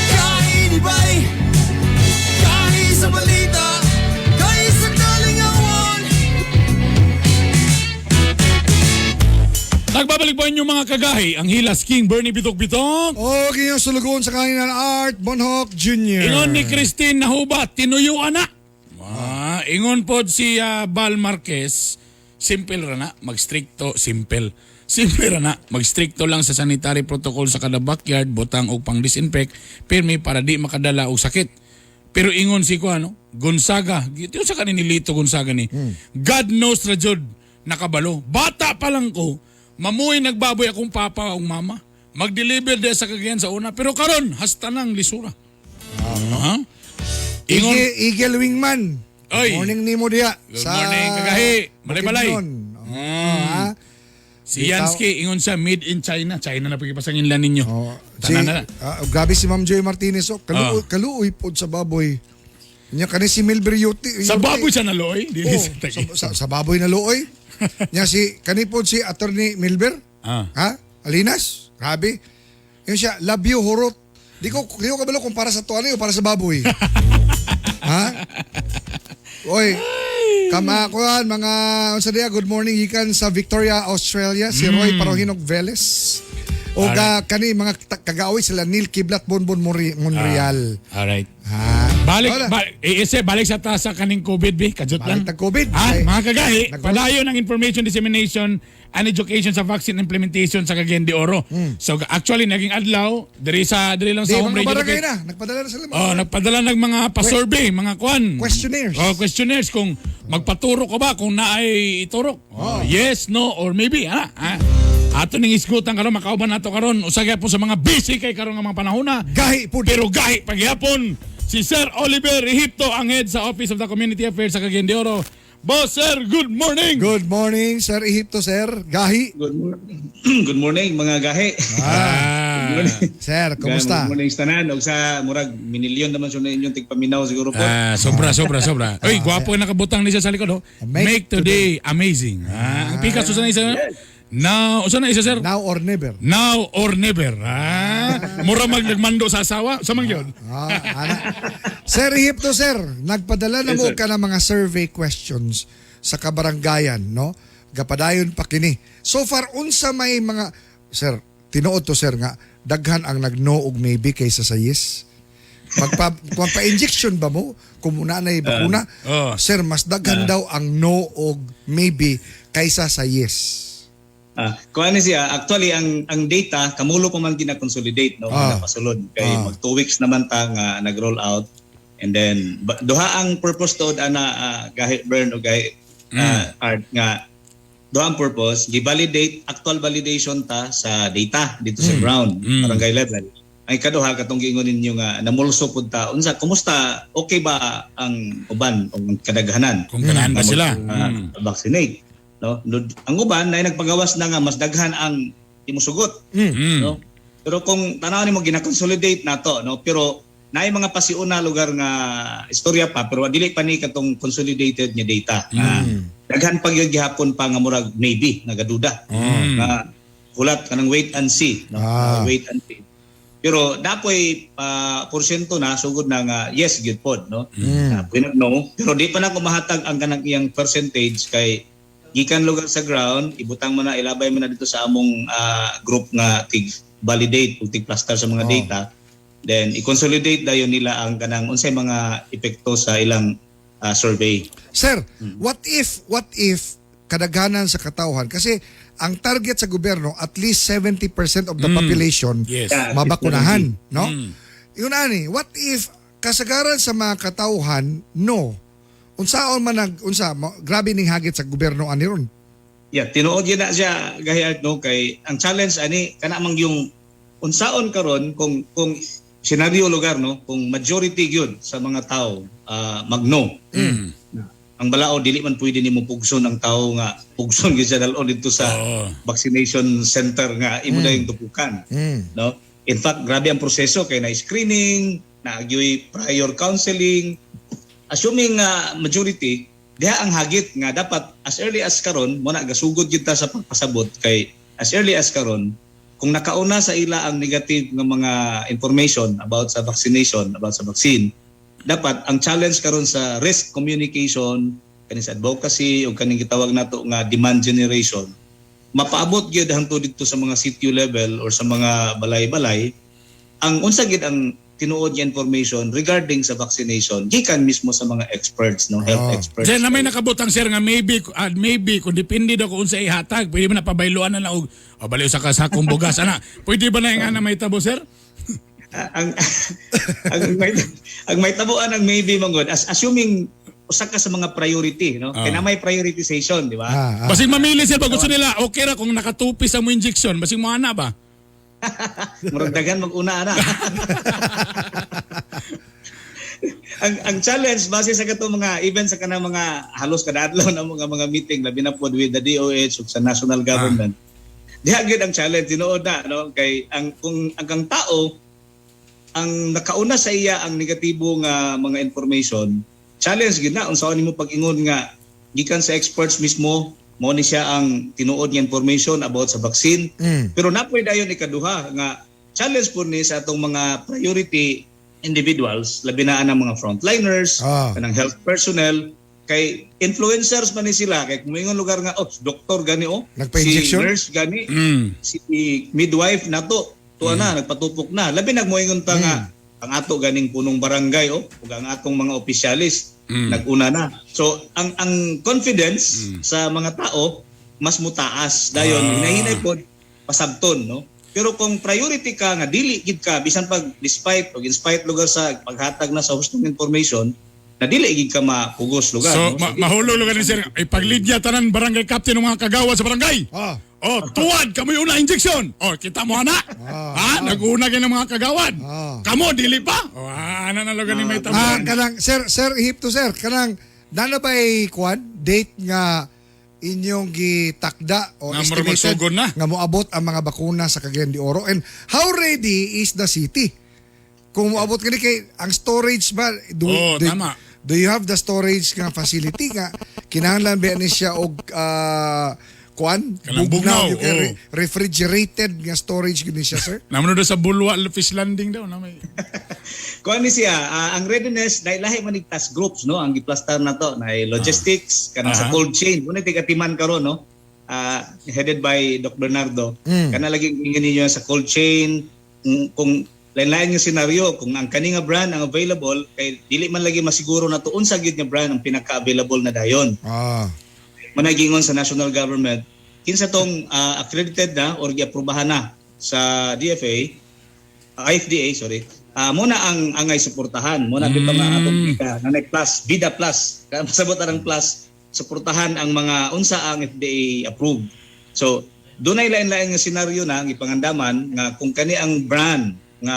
Kainibay. Kahi sa balita. Kahi sa kalingawan. Nagbabalik po inyong mga kagahi, ang Hilas King Bernie Bitok Bitok. O, kanyang sulugoon sa kanina Art Bonhoc Jr. Ingon ni Christine Nahuba, tinuyuan na. Ah, ingon pod si Bal Marquez, simple ra na, magstrikto, simple. Simple ra na, magstrikto lang sa sanitary protocol sa kada backyard, butang og pang disinfect, pirmi para di makadala og sakit. Pero ingon si ko ano, Gonzaga, ito sa kanin ni Lito Gonzaga ni. God knows ra jud nakabalo. Bata pa lang ko, mamuhi nagbaboy akong papa o mama. Mag-deliver de sa Cagayan sa una, pero karon hasta nang lisura. Ah. Ingon, Eagle, Eagle Wingman. Oy. Good morning nimo diya. Good morning, kagahi. Malay-malay. Bukidnon. Ah. Si Yansky, ingon siya, made in China. China na pagkipasanginlan ninyo. Oh, si, Tanan na. grabe si Ma'am Joy Martinez. Oh, Ah. kaluoy pod sa baboy. Nya kani si Milber Yuti. Sa baboy siya naluoy. Dili Oh, sa tagi. sa baboy na luoy. Nya si kani pod si Attorney Milber. Ah. Ha? Alinas? Grabe. Yun siya, love you, hurot. Di ko kabalo kung para sa tuwan o para sa baboy. Ha? Oy, kama kuan mga unsa diya, good morning gikan sa Victoria, Australia, si Roy Parohinog Velez. O ga kani mga kagaaway sila Neil Kiblat Bonbon Monreal. Alright. Ha. Balik, Wala. ese, balik sa tasa kaning COVID, bi. Kajut lang. Balik tag COVID. Ah, Ay, mga kagahi, padayon ang information dissemination and education sa vaccine implementation sa Cagayan de Oro. So actually naging adlaw diri lang Di, sa home mga radio. barangay na. Nagpadala na sila. Mga Oh, nagpadala ng mga pa-survey, mga kwan. Questionnaires. Oh, questionnaires kung magpaturo ka ba kung naay iturok. Oh, yes, no or maybe, ana. Ah. Ato ning isgutan karon makauban nato karon usa gyapon sa mga busy kay karon nga mga panahona. Gahi pud. Pero gahi pagyapon si Sir Oliver Egipto ang head sa Office of the Community Affairs sa Cagayan de Oro. Boss sir, good morning. Good morning, Sir Ehipto, sir. Gahi. Good morning. Good morning mga gahi. Ah. Sir, kumusta? Good morning sa tanan og sa murag minilyon naman sa inyong tigpaminaw siguro po. Ah, sobra, sobra, sobra. Uy, gwapo yung nakabutang ni siya sa likod, oh. Make Make today amazing. Ah, ang pikas usa na isa. Now, usa na isa, sir. Now or never. Now or never. Ah, mura mag nagmando sa asawa. Sa man yun? Ah, ana. Sir Ehipto, sir, nagpadala na Yes, mo sir. ka ng mga survey questions sa kabaranggayan, no? Gapadayon pa kini. So far, unsa may mga... Sir, tinuod to, sir, nga, daghan ang nag-no og maybe kaysa sa yes. Magpa, magpa-injection ba mo? Kung muna na bakuna? Oh. Sir, mas daghan daw ang no og maybe kaysa sa yes. Ah, kuan ni siya, actually ang data kamulo pa man gina-consolidate, no, Ah. ah. pasulod kay mag 2 weeks naman ta nga nag-roll out and then duha ang purpose to ana, gahi Bern o gahi Art, nga duha ang purpose, gi-validate, actual validation ta sa data dito sa ground, barangay level. Ang ikaduha, katong giingon ninyo nga namulso pud ta unsa, kumusta, okay ba ang uban o ang kadaghanan Kung ganahan ba nga sila? Vaccinate, no? Ang uban na nagpagawas na nga mas daghan ang imusugot, no? Pero kung tanaw nimo, gina-consolidate nato, no, pero naay mga pasiuna lugar nga istorya pa, pero dili pa ni katong consolidated nga data nga daghan pa gyud gihapon pa nga murag maybe nagaduda nga hulat kanang wait and see, no? Wait and see, pero napoy porsyento na sugod na nga yes gyud pod, no? Napoy nag no, pero di pa na ko mahatag ang kanang iyang percentage kay gikan lugar sa ground, ibutang mo na, ilabay mo na dito sa among group nga tig validate ug tig cluster sa mga data, then i-consolidate dayon nila ang kanang unsay mga epekto sa ilang survey. Sir, what if kadaghanan sa katawhan, kasi ang target sa gobyerno at least 70% of the population mabakunahan, no? Yun ani, what if kasagaran sa mga katawhan no? Unsaon man nag unsa grabe ning hagit sa gobyerno ani ron? Yeah, tinuod yun na siya, gahi Art, no, kay ang challenge ani kana mang yung unsaon karon kung senaryo lugar, no, kung majority gyud sa mga tao magno. Ang balao, dili man pwede nimo pugson ang tao nga pugson gyud siya dal-on didto sa vaccination center nga imo na yung tupukan. No? In fact, grabe ang proseso kay na screening, na prior counseling. Assuming nga majority, diha ang hagit nga dapat as early as karon mo na gasugod kita sa pagpasabot, kay as early as karon kung nakauna sa ila ang negative nga mga information about sa vaccination, about sa vaccine, dapat ang challenge karon sa risk communication, kaning sa advocacy o kaning gitawag nato nga demand generation, mapaabot gyud hangtod didto sa mga city level or sa mga balay-balay ang unsa gyud ang tinuod nga information regarding sa vaccination gikan mismo sa mga experts, no, health experts. Diyan na may nakabutang, sir, nga maybe, maybe kung depende daw kung unsa ihatag, pwede ba na pabayluan na lang og oh, baliw sa kasakong bugas ana. Pwede ba na yung ana may tabo, sir? Ang may tabuan ang maybe mangod as assuming usa ka sa mga priority, no, kay na may prioritization, di ba? Basig mamili sir, pag gusto nila, okay ra kung nakatupi sa mo injection, basig mo ana ba? Murag daghan mag-una ana. Ang challenge base sa katong mga even sa kanang mga halos kada adlaw na mga meeting, labi na pod with the DOH ug sa national government. Diha gyud ang challenge, tinuod na, no, kay ang kung ang kang tao ang nakauna sa iya ang negatibo nga mga information, challenge gyud na unsaon nimo pag-ingon nga gikan sa experts mismo mo ni siya ang tinuod nga information about sa vaccine. Pero napoy dayon ikaduha nga challenge po ni sa atong mga priority individuals, labi na ang mga frontliners, kanang health personnel, kay influencers man ni sila, kay kung moingon lugar nga, "Oh, doktor gani oh, si Nagpa-injection? nurse gani, si midwife nato tuwa na nagpatupok na," labi nagmoingon ta nga ang ato ganing punong barangay oh ug ang atong mga opisyalis naguna na, so ang confidence sa mga tao mas mutaas dayon, hinahinay pod pasabton, no? Pero kung priority ka nga dili gid ka, bisan pag despite o in spite lugar sa paghatag na sa hustong information na dili gid ka mapugos lugar, So, no? mahulog lugar ni sir, ipaglidya tanan barangay captain ng mga kagawa sa barangay. Oh, tuwad kamo yung una injection. Oh, kita mo ana. Ha, nag-una kayo ng mga kagawad. Kamo dili pa. Oh, ana na lugar ni may Ah, tabuan. kanang sir, Sir Ehipto, sir, kanang nana ba'y kuan? date nga inyong gitakda o Nga estimated magsugod na. nga moabot ang mga bakuna sa Cagayan de Oro, and how ready is the city? Kung moabot kini, kay ang storage ba, do, Oo, do, tama. do you have the storage nga facility nga kinahanglan ba ni siya og kuan, Kanang bugnaw, you can oo. refrigerated nga storage gini siya, sir? Naman daw sa Bulwa Fish Landing daw na may. Kuan ni siya, ang readiness dahil lahi man ni task groups, no, ang giplastar na to na logistics kanang sa cold chain mo na tigatiman karon, no, headed by Doc Bernardo. Kana lagi ingon ninyo sa cold chain kung lain-lain nga senaryo kung ang kani nga brand ang available, kay dili man lagi masiguro na to unsa gyud nga brand ang pinaka-available na dayon. Managingon sa national government kinsa tong accredited na or giaprobahan na sa DFA, FDA, sorry, muna ang angay suportahan muna mm. Nga atong bida nanay plus, bida plus. Kaya masabot arang plus, suportahan ang mga unsa ang FDA approved. So dunay lain-lain nga senaryo na ang ipangandaman nga kung kani ang brand nga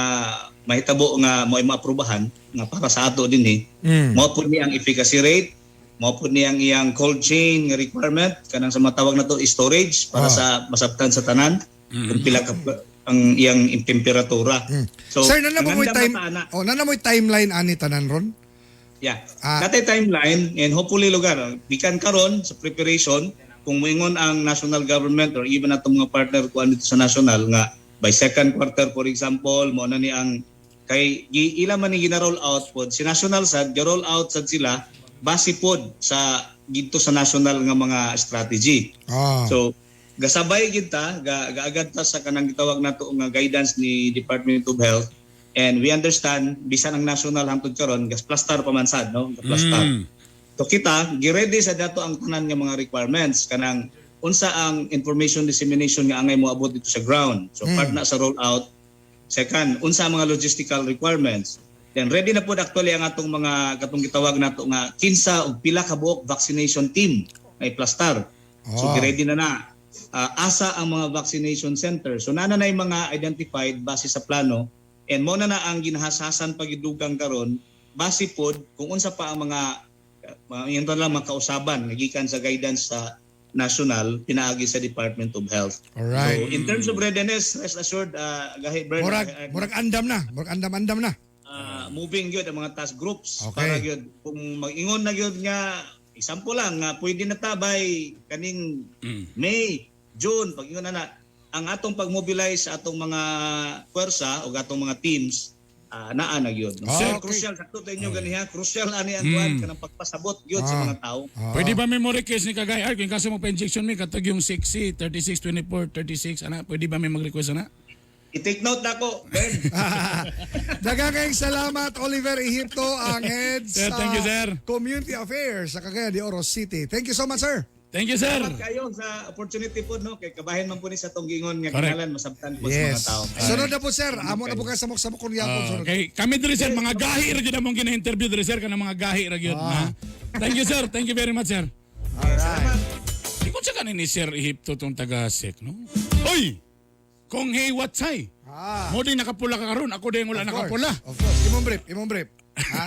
mahitabo nga mo'y maaprubahan nga para sa ato dinhi, mao pud ni ang efficacy rate, mao pud ni ang iyang cold chain nga requirement kanang sa matawag na to storage para sa masabtan sa tanan kung pila ka ang iyang temperatura. So sir, nana mo ang time ta, ana. Oh, nana mo'y timeline ani tanan ron? Yeah. Natay timeline and hopefully lugar gikan karon sa preparation kung moingon ang national government or even atong mga partner kuan dito sa national nga by second quarter, for example, mo na ni ang kay ila man ni gina-roll out pod si national, sad ga-roll out sad sila base pod sa dito sa national nga mga strategy. So gasabay gid ta, gaagad ta sa kanang gitawag nato nga guidance ni Department of Health, and we understand bisan ang national hangtod karon gas plastar pa man sad, no, gas-plastar. So kita giready sa dato ang tanan nga mga requirements kanang unsa ang information dissemination nga angay moabot dito sa ground. So part na sa roll out. Second, unsa ang mga logistical requirements. Then ready na pod actually ang atong mga katong gitawag nato nga kinsa og pila ka buok vaccination team nga iplastar. So giready na na. Asa ang mga vaccination center. So nana na yung mga identified base sa plano, and mo na na ang ginahasasan pagidugang karon base pod kung unsa pa ang mga yun lang mga kausaban nga gikan sa guidance sa national pinaagi sa Department of Health. Alright. So in terms of readiness, rest assured, gahi Bern, Murag murag andam na, murag andam-andam na. Moving gyud ang mga task groups Okay. para gyud kung mag-ingon na gyud nga example lang nga pwede na ta by kaning May, June, pag ingon na na ang atong pag-mobilize sa atong mga puwersa o atong mga teams, naa na gyud. No? Ah, Sir, okay. crucial sakto ta inyo ganiha, crucial ani ang kuan kanang pagpasabot gyud sa mga tao. Pwede ba may mo request ni Kagay Art? Kung kaso mo pa-injection mi, katag yung 60, 36, 24, 36, ana, pwede ba may mag-request ana? I-take note na ko, Ben. Daghang kayong salamat, Oliver Egipto, ang head Sir, sa thank you, sir. Community Affairs sa Cagayan de Oro City. Thank you so much, sir. Thank you, sir. Salamat kayo sa opportunity po, no, kay kabahin man po ni sa tong gingon nga Correct. kinahanglan masabtan po sa mga Yes. tao. Sunod na po, sir. Amo na po kayo samok-samok kung yapon. Sunod. Okay, kami diri sir, mga gahi ra gyud among gina-interview diri sir, kanang mga gahi ra gyud na. Thank you, sir. Thank you very much, sir. Alright. Ikon sa kanin ni Sir Ehipto tong taga SEC, no? Oy! Kung hey watsay. Mo din nakapula ka karon, ako din wala Of course. nakapula. Of course. Imong brief. Imong brief. Ha?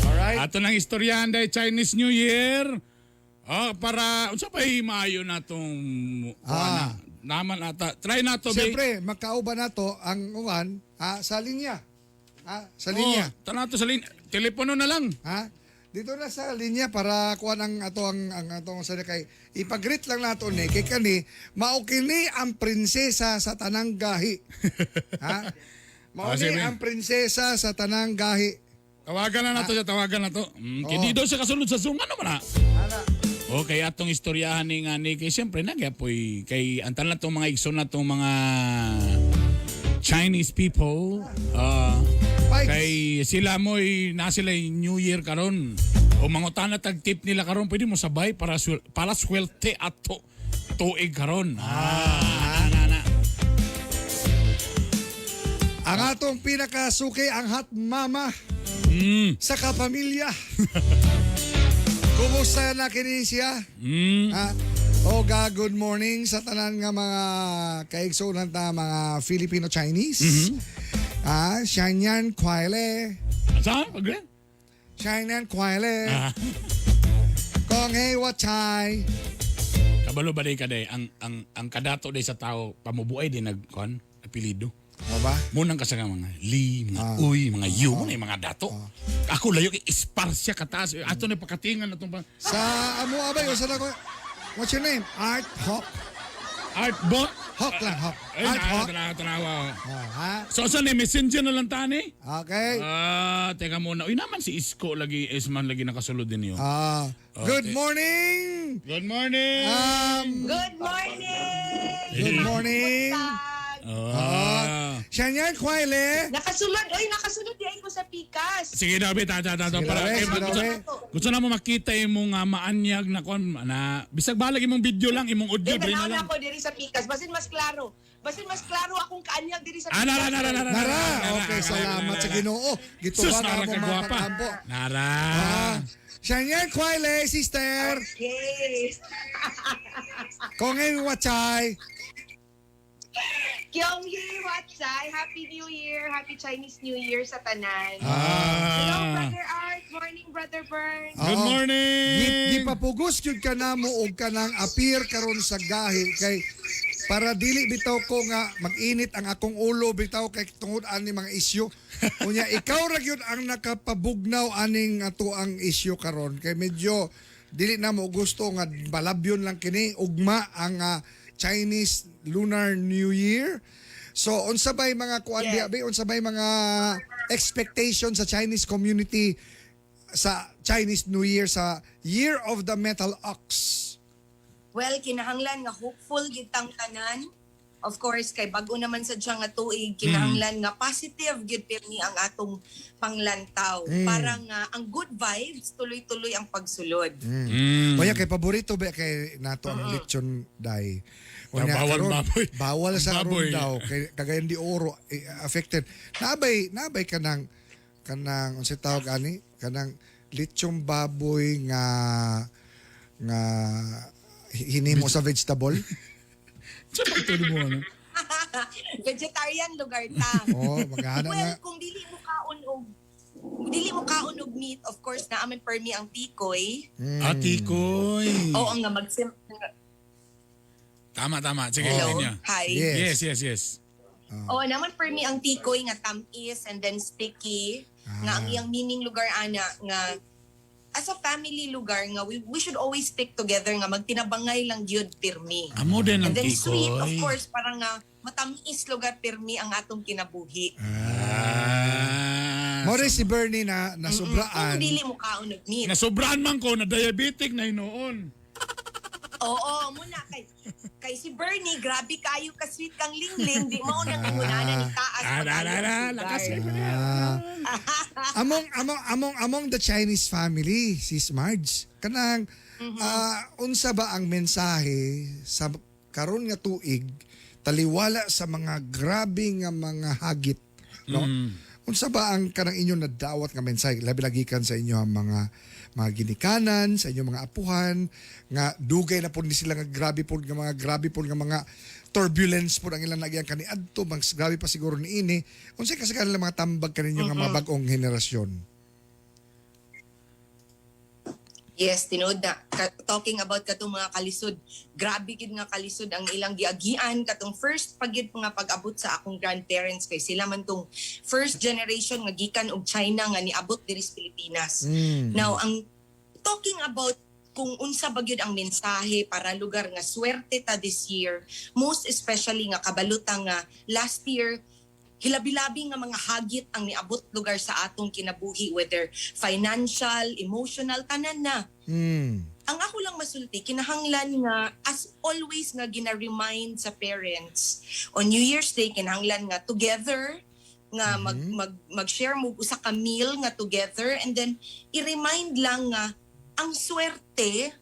Alright. Ato nang istoryahan dahil Chinese New Year. Para unsa pa'y maayo na tong naman ata. Try na to, be. Siyempre, magkauban na to ang uwan, ha, sa linya. Ha? Sa linya. Oh, tanaw to sa linya. Telepono na lang. Ha? Dito na sa linya para kuan ang ato ang atong sa kay ipag-greet lang nato ni kay kani mao kini ang prinsesa sa tanang gahi. Ha? Mao ni Sige. ang prinsesa sa tanang gahi. Tawagan na nato siya, tawagan na to. Kay di daw siya kasunod sa Zoom. Ano man na? Ana. Okay, atong istoryahan ni nga ni kay siyempre nagyapoy kay ang tanan tong mga igsoon na tong mga Chinese people, Pikes. kay sila mo'y na sila New Year karon o mangutana tag tip nila karon, pwede mo sabay para para swerte ato tuig karon. Na, na. Ang atong pinakasuki, ang hot mama sa kapamilya. Kumusta na kini siya? Ha? Oga, good morning sa tanan nga mga kaigsunan ta mga Filipino-Chinese. Ah, Shanyan Kwaile. Sa? Agree? Shanyan Kwaile. Kong Kong hei wachai. Kabalo ba day ka day ang kadato day sa tao pamubuay din nagkuan apelyido. Mo ba? Munang ka sa mga Li, mga Uy, mga Yu, muna yung mga dato. Ako layo kay Esparcia kataas. Ato na pakatingan atong pa. Sa amo abay, usa na ko. What's your name? Art Hawk. Art Bot. Hawk lang, Hawk. Ay, Art Hawk. tanawa, tanawa. Ah, ha? So, sa ni messenger na lang tani? Okay. Ah, teka muna. Uy, naman si Isko lagi, Isman lagi nakasulod din yun. Ah, good morning. Good morning! Good morning! Good morning. Ah. Siya niyan, Kwaile. Nakasulod, oy, nakasulod di ay ko sa Pikas. Sige daw, be, ta, ta, ta, ta, Sige para, daw, be, eh, sige daw, gusto, be. gusto na mo makita imong maanyag na kuan na bisag balag imong video lang, imong audio Di, diri na tanaw na lang. ako diri sa Pikas. Basin mas klaro. Basin mas klaro akong kaanyag diri sa Ah, Pikas. nara, nara, nara, Nara. nara, Okay, nara, salamat nara, sa nara. Ginoo. Sus, Gituwa nara na mo ka mga gwapa. kakampo. Nara. Ah, siya niyan, Kwaile, sister. Okay. Kung ngayon, wachai. Kyong Yi Watsai, Happy New Year, Happy Chinese New Year sa tanan. Ah. Hello, Brother Art. Morning, Brother Bern. Good Oo. morning. Gipapugos gyud ka namo og kanang appear karon sa gahi kay para dili bitaw ko nga mag-init ang akong ulo bitaw kay tungod ani mga isyu. Unya ikaw ra gyud ang nakapabugnaw aning ato ang isyu karon kay medyo dili na mo gusto nga balabyon lang kini ugma ang Chinese Lunar New Year. So unsa bay mga kuan Yes. yes. Unsa bay mga expectation sa Chinese community sa Chinese New Year, sa Year of the Metal Ox? Well, kinahanglan nga hopeful gid tang tanan. Of course, kay bago naman sa siya nga tuig, kinahanglan nga positive gyud pirmi ang atong panglantaw para nga ang good vibes tuloy-tuloy ang pagsulod. Oya kay paborito ba kay nato ang lechon dai. Ah, bawal karon, baboy. Bawal sa Baboy. aron daw kay Cagayan de Oro eh, affected. Naabay kanang kanang unsay tawag ani kanang lechon baboy nga nga hinimo sa vegetable. Sa pagtuloy mo ano? Vegetarian lugar ta. Oh, maghana Well, nga. kung dili mo kaon og meat, of course na amin permi ang tikoy. Ah, tikoy. Oo nga magsim. Tama, tama. Sige, Hello. continue. Hi. Yes. Yes, yes, yes. Oo, naman permi ang tikoy nga tamis and then sticky nga ang iyang meaning lugar ana nga as a family lugar nga we should always stick together nga magtinabangay lang gyud pirmi. Amo din ang And then tikoy. sweet, of course, parang nga matamis lugar pirmi ang atong kinabuhi. Ah. More si Bernie na nasubraan. Kung dili mo kaon og meat. Nasobrahan man ko na diabetic na hinoon. Oo, muna kay si Bernie, grabe kayo ka sweet kang lingling, di mo nang ingunana ni taas. Ah, na, na, na, lakas. Ah. Among the Chinese family, sis Marge, kanang unsa ba ang mensahe sa karon nga tuig taliwala sa mga grabe nga mga hagit, no? Unsa ba ang kanang inyong nadawat nga mensahe labi lagi kan sa inyo ang mga ginikanan, sa inyong mga apuhan nga dugay na pud ni sila nga grabe pud nga mga grabe pud nga mga turbulence pud ang ilang nagyan kaniadto, mas grabe pa siguro niini. Unsay kasagaran lang mga tambag kaninyo nga mga bag-ong henerasyon? Yes, tinuod na. Talking about katong mga kalisod, grabe gid nga kalisod ang ilang giagian katong first pagid nga pag-abot sa akong grandparents kay sila man tong first generation nga gikan og China nga niabot diri sa Pilipinas. Now, ang talking about kung unsa ba gyud ang mensahe para lugar nga swerte ta this year, most especially nga kabaluta nga last year hilabi-labi nga mga hagit ang niabot lugar sa atong kinabuhi, whether financial, emotional, tanan na. Ang ako lang masulti, kinahanglan nga as always nga gina-remind sa parents on New Year's Day, kinahanglan nga together nga mag mag mag-share mo usa ka meal nga together, and then i-remind lang nga ang swerte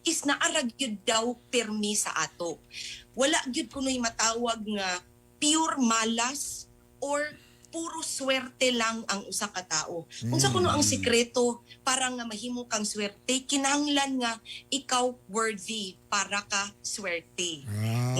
is naarag gyud daw pirmi sa ato. Wala gyud kunoy matawag nga pure malas or puro swerte lang ang usa ka tao. Unsa kuno ang sikreto para nga mahimo kang swerte? Kinahanglan nga ikaw worthy para ka swerte.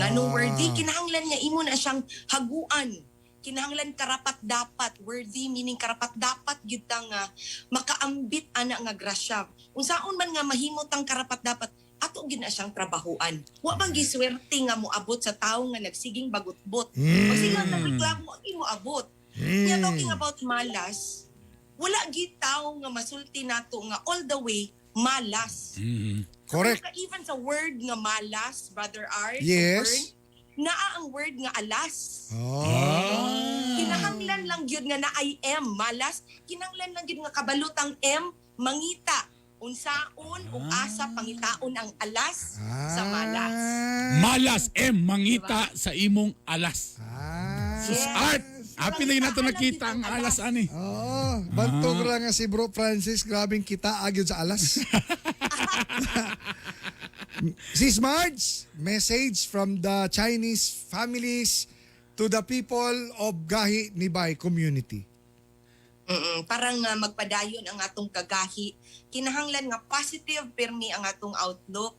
Nganong worthy? Kinahanglan nga imo na siyang haguan. Kinahanglan karapat dapat, worthy meaning karapat dapat gyud ta nga makaambit ana nga grasya. Unsaon man nga mahimo tang karapat dapat, ato gyud na siyang trabahuan. Wa man giswerte nga moabot sa tawo nga nagsiging bagutbot. Magsige nga nagreklamo, wa gyud moabot. Nya talking about malas, wala gyud tawo nga masulti nato nga all the way malas. Correct. Ka even sa word nga malas, Brother Art, Yes. Bern, naa ang word nga alas. Oh. Kinahanglan lang gyud nga na I am malas, kinahanglan lang gyud nga kabalot ang M mangita unsaon ug asa pangitaon ang alas sa malas. Malas M mangita sa imong alas. Sus Art, apil na nato nakita ang alas ani. Oo. Bantog ra nga si Bro Francis, grabing kita agyod sa alas. Sis Marge, message from the Chinese families to the people of Gahi Nibay community. Parang magpadayon ang atong kagahi. Kinahanglan nga positive pirmi ang atong outlook.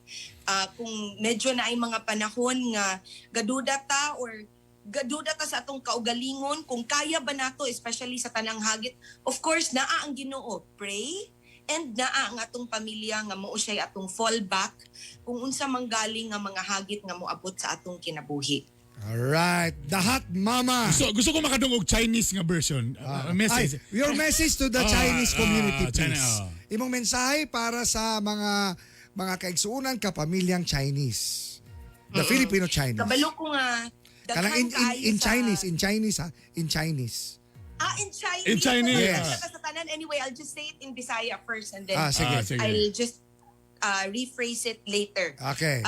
Kung medyo na ay mga panahon nga gaduda ta or gaduda ta sa atong kaugalingon, kung kaya ba nato, especially sa tanang hagit, of course, naa ang Ginoo. Pray and naa ang atong pamilya nga mao siya'y atong fallback kung unsa manggaling nga mga hagit nga moabot sa atong kinabuhi. Alright, the Hot Mama. Gusto ko makadungog Chinese nga version. Message. Ay, your message to the Chinese community, China, please. Imong mensahe para sa mga kaigsuonan, kapamilyang Chinese. The Filipino Chinese. Kabalo ko nga Kanang in Chinese, in Chinese ha, in Chinese. In Chinese. In Chinese. Yes. Sa tanan. Anyway, I'll just say it in Bisaya first and then Sige. Sige. I'll just rephrase it later. Okay.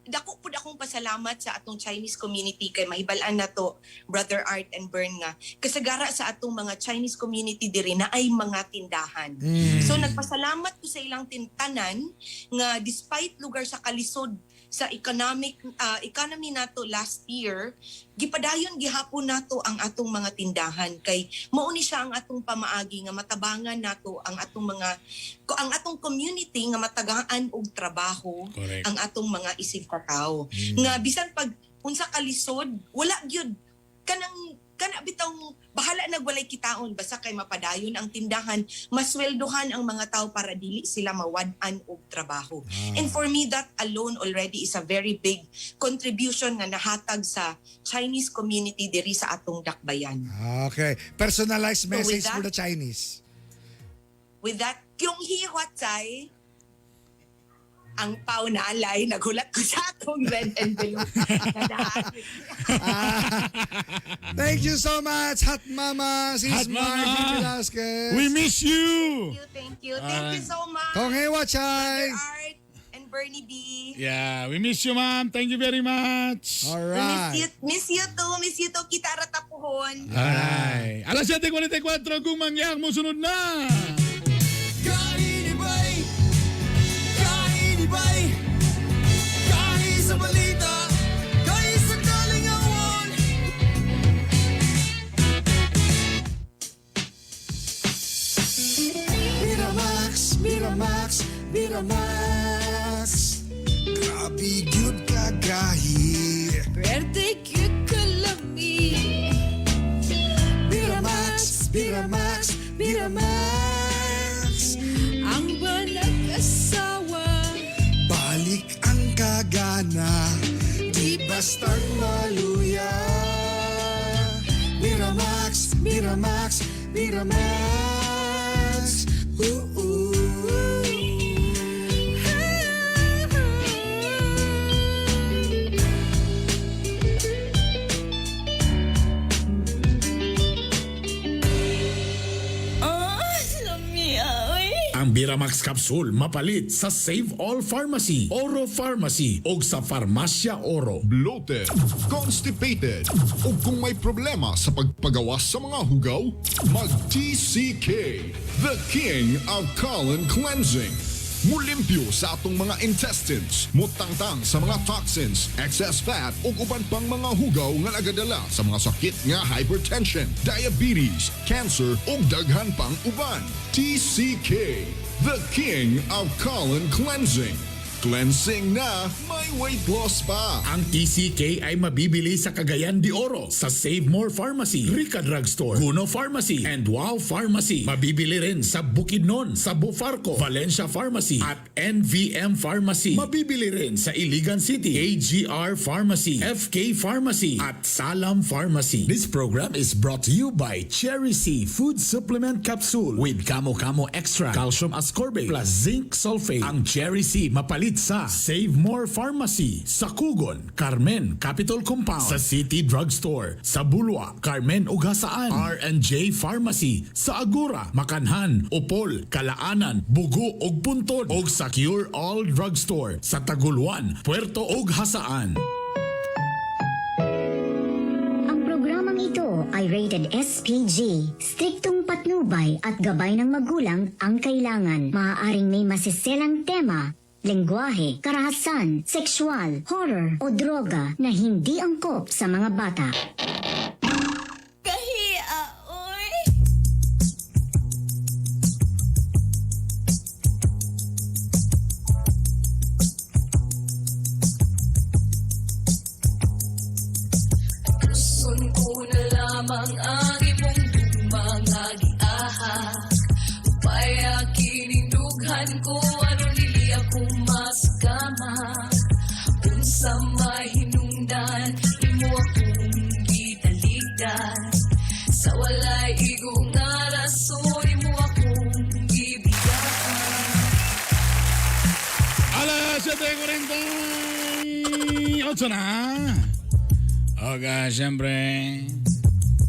Dako pud akong pasalamat sa atong Chinese community kay mahibal-an nato, Brother Art and Bern, nga kasagara sa atong mga Chinese community diri na ay mga tindahan. So nagpasalamat ko sa ilang tintanan nga despite lugar sa kalisod sa economic economy nato last year, gipadayon gihapon nato ang atong mga tindahan kay mao ni siya ang atong pamaagi nga matabangan nato ang atong mga ang atong community nga matagaan og trabaho. Correct. Ang atong mga isig katawo. Nga bisan pag unsa kalisod, wala gyud kanang kana bitong bahala nagwalay kitaon basta kay mapadayon ang tindahan, masweldohan ang mga tao para dili sila mawad-an og trabaho. And for me, that alone already is a very big contribution nga nahatag sa Chinese community diri sa atong dakbayan. Okay. Personalized So with message that, for the Chinese. With that, Kyung Hee Huat Chai, ang pau na alay, nagulat ko sa atong red envelope. Thank you so much, Hot Mama, Sis Hot Mama. Margie Velasquez. We miss you. Thank you, thank you. Thank you so much. Kong Hee Huat Chai. Brother Art and Bernie B. Yeah, we miss you, ma'am. Thank you very much. All right. Miss you too. Miss you too. Kita ratapuhon. Ay. Alas 7:44, gumangyang mo sunod na. Kainibay, kainibay, kahi sa balita, kahi sa kalingawan. Miramax, Miramax, Miramax. Grabe gyud kagahi. Pwerte gyud kalami. Miramax, Miramax, Miramax. Ang balag-asawa, Balik ang kagana, di bastang maluya. Miramax, Miramax, Miramax. Ooh, ooh. Ang Biramax Capsule mapalit sa Save All Pharmacy, Oro Pharmacy o sa Farmacia Oro. Bloated, constipated, o kung may problema sa pagpagawas sa mga hugaw, mag-TCK, the King of Colon Cleansing. Mulimpyo sa atong mga intestines, mutangtang sa mga toxins, excess fat ug uban pang mga hugaw nga nagadala sa mga sakit nga hypertension, diabetes, cancer ug daghan pang uban. TCK, the King of Colon Cleansing. Cleansing na, may weight loss pa. Ang TCK ay mabibili sa Cagayan de Oro, sa Save More Pharmacy, Rica Drugstore, Guno Pharmacy, and Wow Pharmacy. Mabibili rin sa Bukidnon, sa Bufarco, Valencia Pharmacy, at NVM Pharmacy. Mabibili rin sa Iligan City, AGR Pharmacy, FK Pharmacy, at Salam Pharmacy. This program is brought to you by Cherry C Food Supplement Capsule with Kamo Kamo Extra, Calcium Ascorbate, plus Zinc Sulfate. Ang Cherry C mapalit sa Save More Pharmacy, sa Kugon, Carmen, Capitol Compound, sa City Drugstore, sa Bulwa, Carmen Ugasaan, R&J Pharmacy, sa Agura, Makanhan, Upol, Kalaanan, Bugo ug Puntod, ug sa Cure All Drugstore, sa Taguluan, Puerto ug Hasaan. Ang programang ito ay rated SPG. Striktong patnubay at gabay ng magulang ang kailangan. Maaaring may masiselang tema, lengguwahe, karahasan, sexual, horror o droga na hindi angkop sa mga bata. Kahia, oy. Gusto ko na lamang ang imong mga giahak. Upaya kinindughan ko aron dili ako masakama. Unsa may hinungdan, imo akong gitaligdan. Sa walay igo nga rason, imo akong gibiyaan. Alas 7:48 na. Okay, siyempre.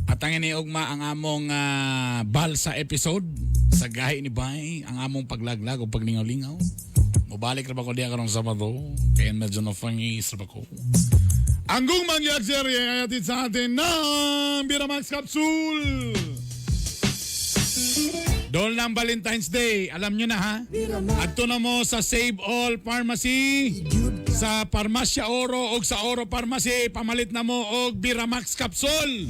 At ang iniugma ang among balsa episode sa gahi ni Bay, ang among paglaglag o paglingaw-lingaw. Mubalik ra ba ko diya karong Sabado? Kaya medyo nafangis ra ba ko? Ang Gugmang Yak Serie ay atid sa atin ng Biramax Capsule! Doon lang Valentine's Day. Alam nyo na ha? Adto na mo sa Save All Pharmacy, sa Parmasya Oro o sa Oro Pharmacy, pamalit na mo og Biramax Capsule.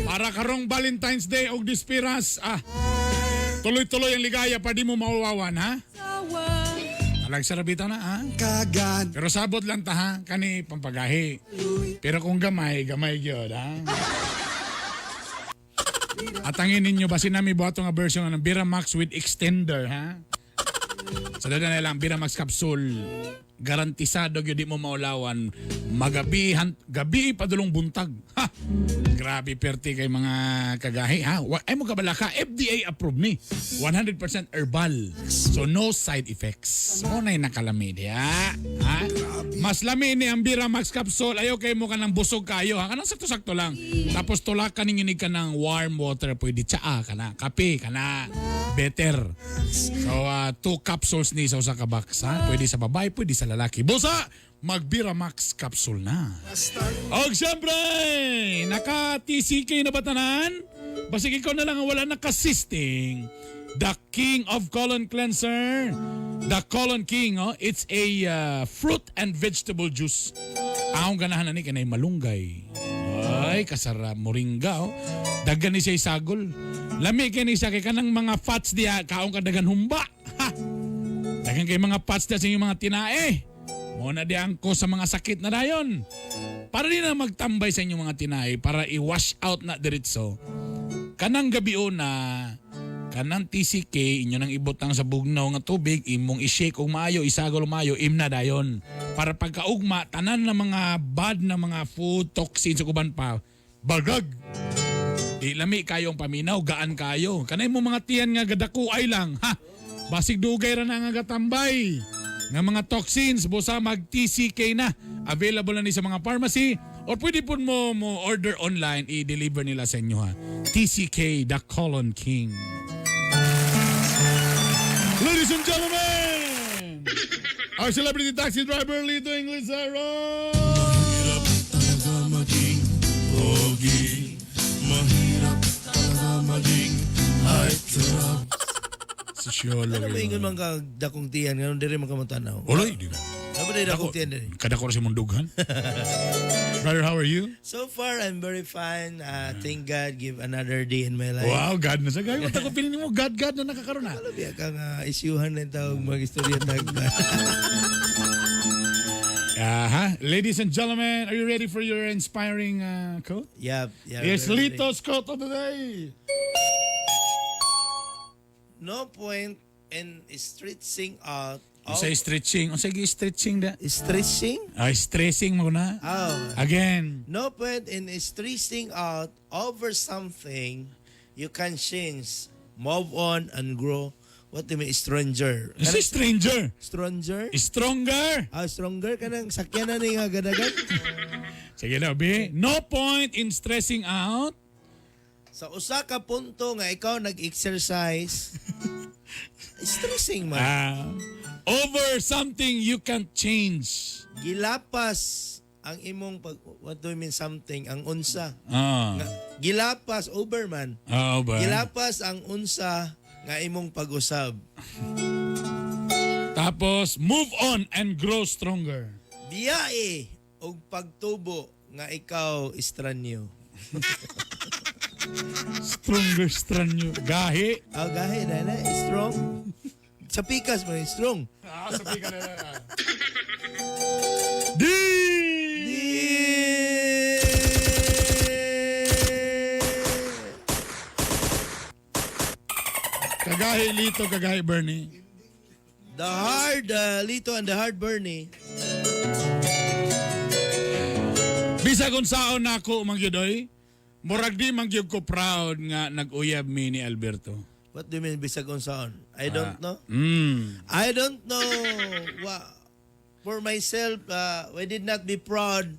Para karong Valentine's Day og Dispiras, tuloy-tuloy ang ligaya pa di mo mauwawan ha? Talagsarabita na ha? Kagan. Pero sabot lang ta ha, kani pampagahi. Pero kung gamay, gamay gyud ha. At angin ninyo, basin nami buhato nga version ng Biramax with extender ha. Sa dada na lang, Biramax capsule. Garantisado gyud di mo maulawan. Magabi, gabi padulong buntag. Ha! Grabe perti kay mga kagahi ha. Ay mo kabala ka, FDA approved ni. 100% herbal. So no side effects. Mo na'y nakalami diha. Ha? Mas lami ni ang Biramax capsule. Ayaw kay mo ka ng busog kayo ha. Kanang sakto-sakto lang. Tapos tulakan ninyo ni ka ng warm water. Pwede tsaa ka na. Kape ka na. Better. So, 2 capsules ni sa usa ka box ha. Pwede sa babae, pwede sa lalaki. Busa, mag-Biramax capsule na. Og siyempre, naka-TCK na ba tanan? Basig ikaw na lang ang wala nakasisting. The King of Colon Cleanser. The Colon King, oh, it's a fruit and vegetable juice. Akong ganahan na ni kanay malunggay. Ay, kasara moringa, oh. Dagan ni siya isagol. Lami kay ni siya kay kanang mga fats diya, kaong kadagan humba. Ha! Dagan kay mga fats diya sa inyong mga tinae. Muna di ang ko sa mga sakit na dayon. Para di na magtambay sa inyong mga tinae, para i-wash out na diretso. Kanang gabi na, kanang TCK, inyo nang ibutang sa bugnaw nga tubig, imong i-shake og maayo, isagol og maayo, imna dayon. Para pagkaugma, tanan na mga bad na mga food toxins ug uban pa, bagag. Di lami kayong paminaw, gaan kayo. Kanay mo mga tiyan nga gadako ay lang, ha? Basig dugay ra na nga gatambay. Nga mga toxins, busa mag TCK na. Available na ni sa mga pharmacy or pwede po mo order online, i-deliver nila sa inyo ha. TCK, the Colon King. Ladies and gentlemen, our celebrity taxi driver, Lito Inglesero! Mahirap talaga maging pogi. Mahirap talaga maging heartthrob. Sosyologo. Ano ba ingon man ka dakong tiyan nga diri man ka motanaw? Uloy, di ba? Ano ba dakong tiyan diri? Kada ko si mundughan. Brother, how are you? So far I'm very fine. Thank God give another day in my life. Wow, God na sa gayo. Mata ko pilin mo, God, God na nakakaroon na. Ano biya ka nga isyuhan na tawag mag-istorya tag. na. Ladies and gentlemen, are you ready for your inspiring quote? Yeah. Here's very ready. Lito's quote of the day. No point in stretching out. Unsay stretching? Unsay gi-stretching da? Stretching? Ay, stressing mo na. Oh. Again. No point in stressing out over something you can change. Move on and grow. What do you mean, stranger? Unsay stranger? Stranger? Stronger. Ah, stronger ka nang sakyan na ni nga gadagan. Sige na, B. No point in stressing out. Sa usa ka punto nga ikaw nag-exercise, stressing man. Ah, over something you can't change. Gilapas ang imong pag, what do you mean something, ang unsa. Ah. Nga, gilapas over man. Ah, over. Gilapas ang unsa nga imong pag-usab. Tapos, move on and grow stronger. Biyae og pagtubo nga ikaw estranyo. Stronger stranyo. Gahi. Ah, gahi na na strong. Sa pikas man strong. Ah, sa pikas na. D! D! Kagahi Lito, kagahi Bernie. The hard Lito and the hard Bernie. Bisag unsaon nako man gyud oy. Murag di man gyud ko proud nga nag-uyab mi ni Alberto. What do you mean bisag unsaon? I don't know. I don't know. For myself, I did not be proud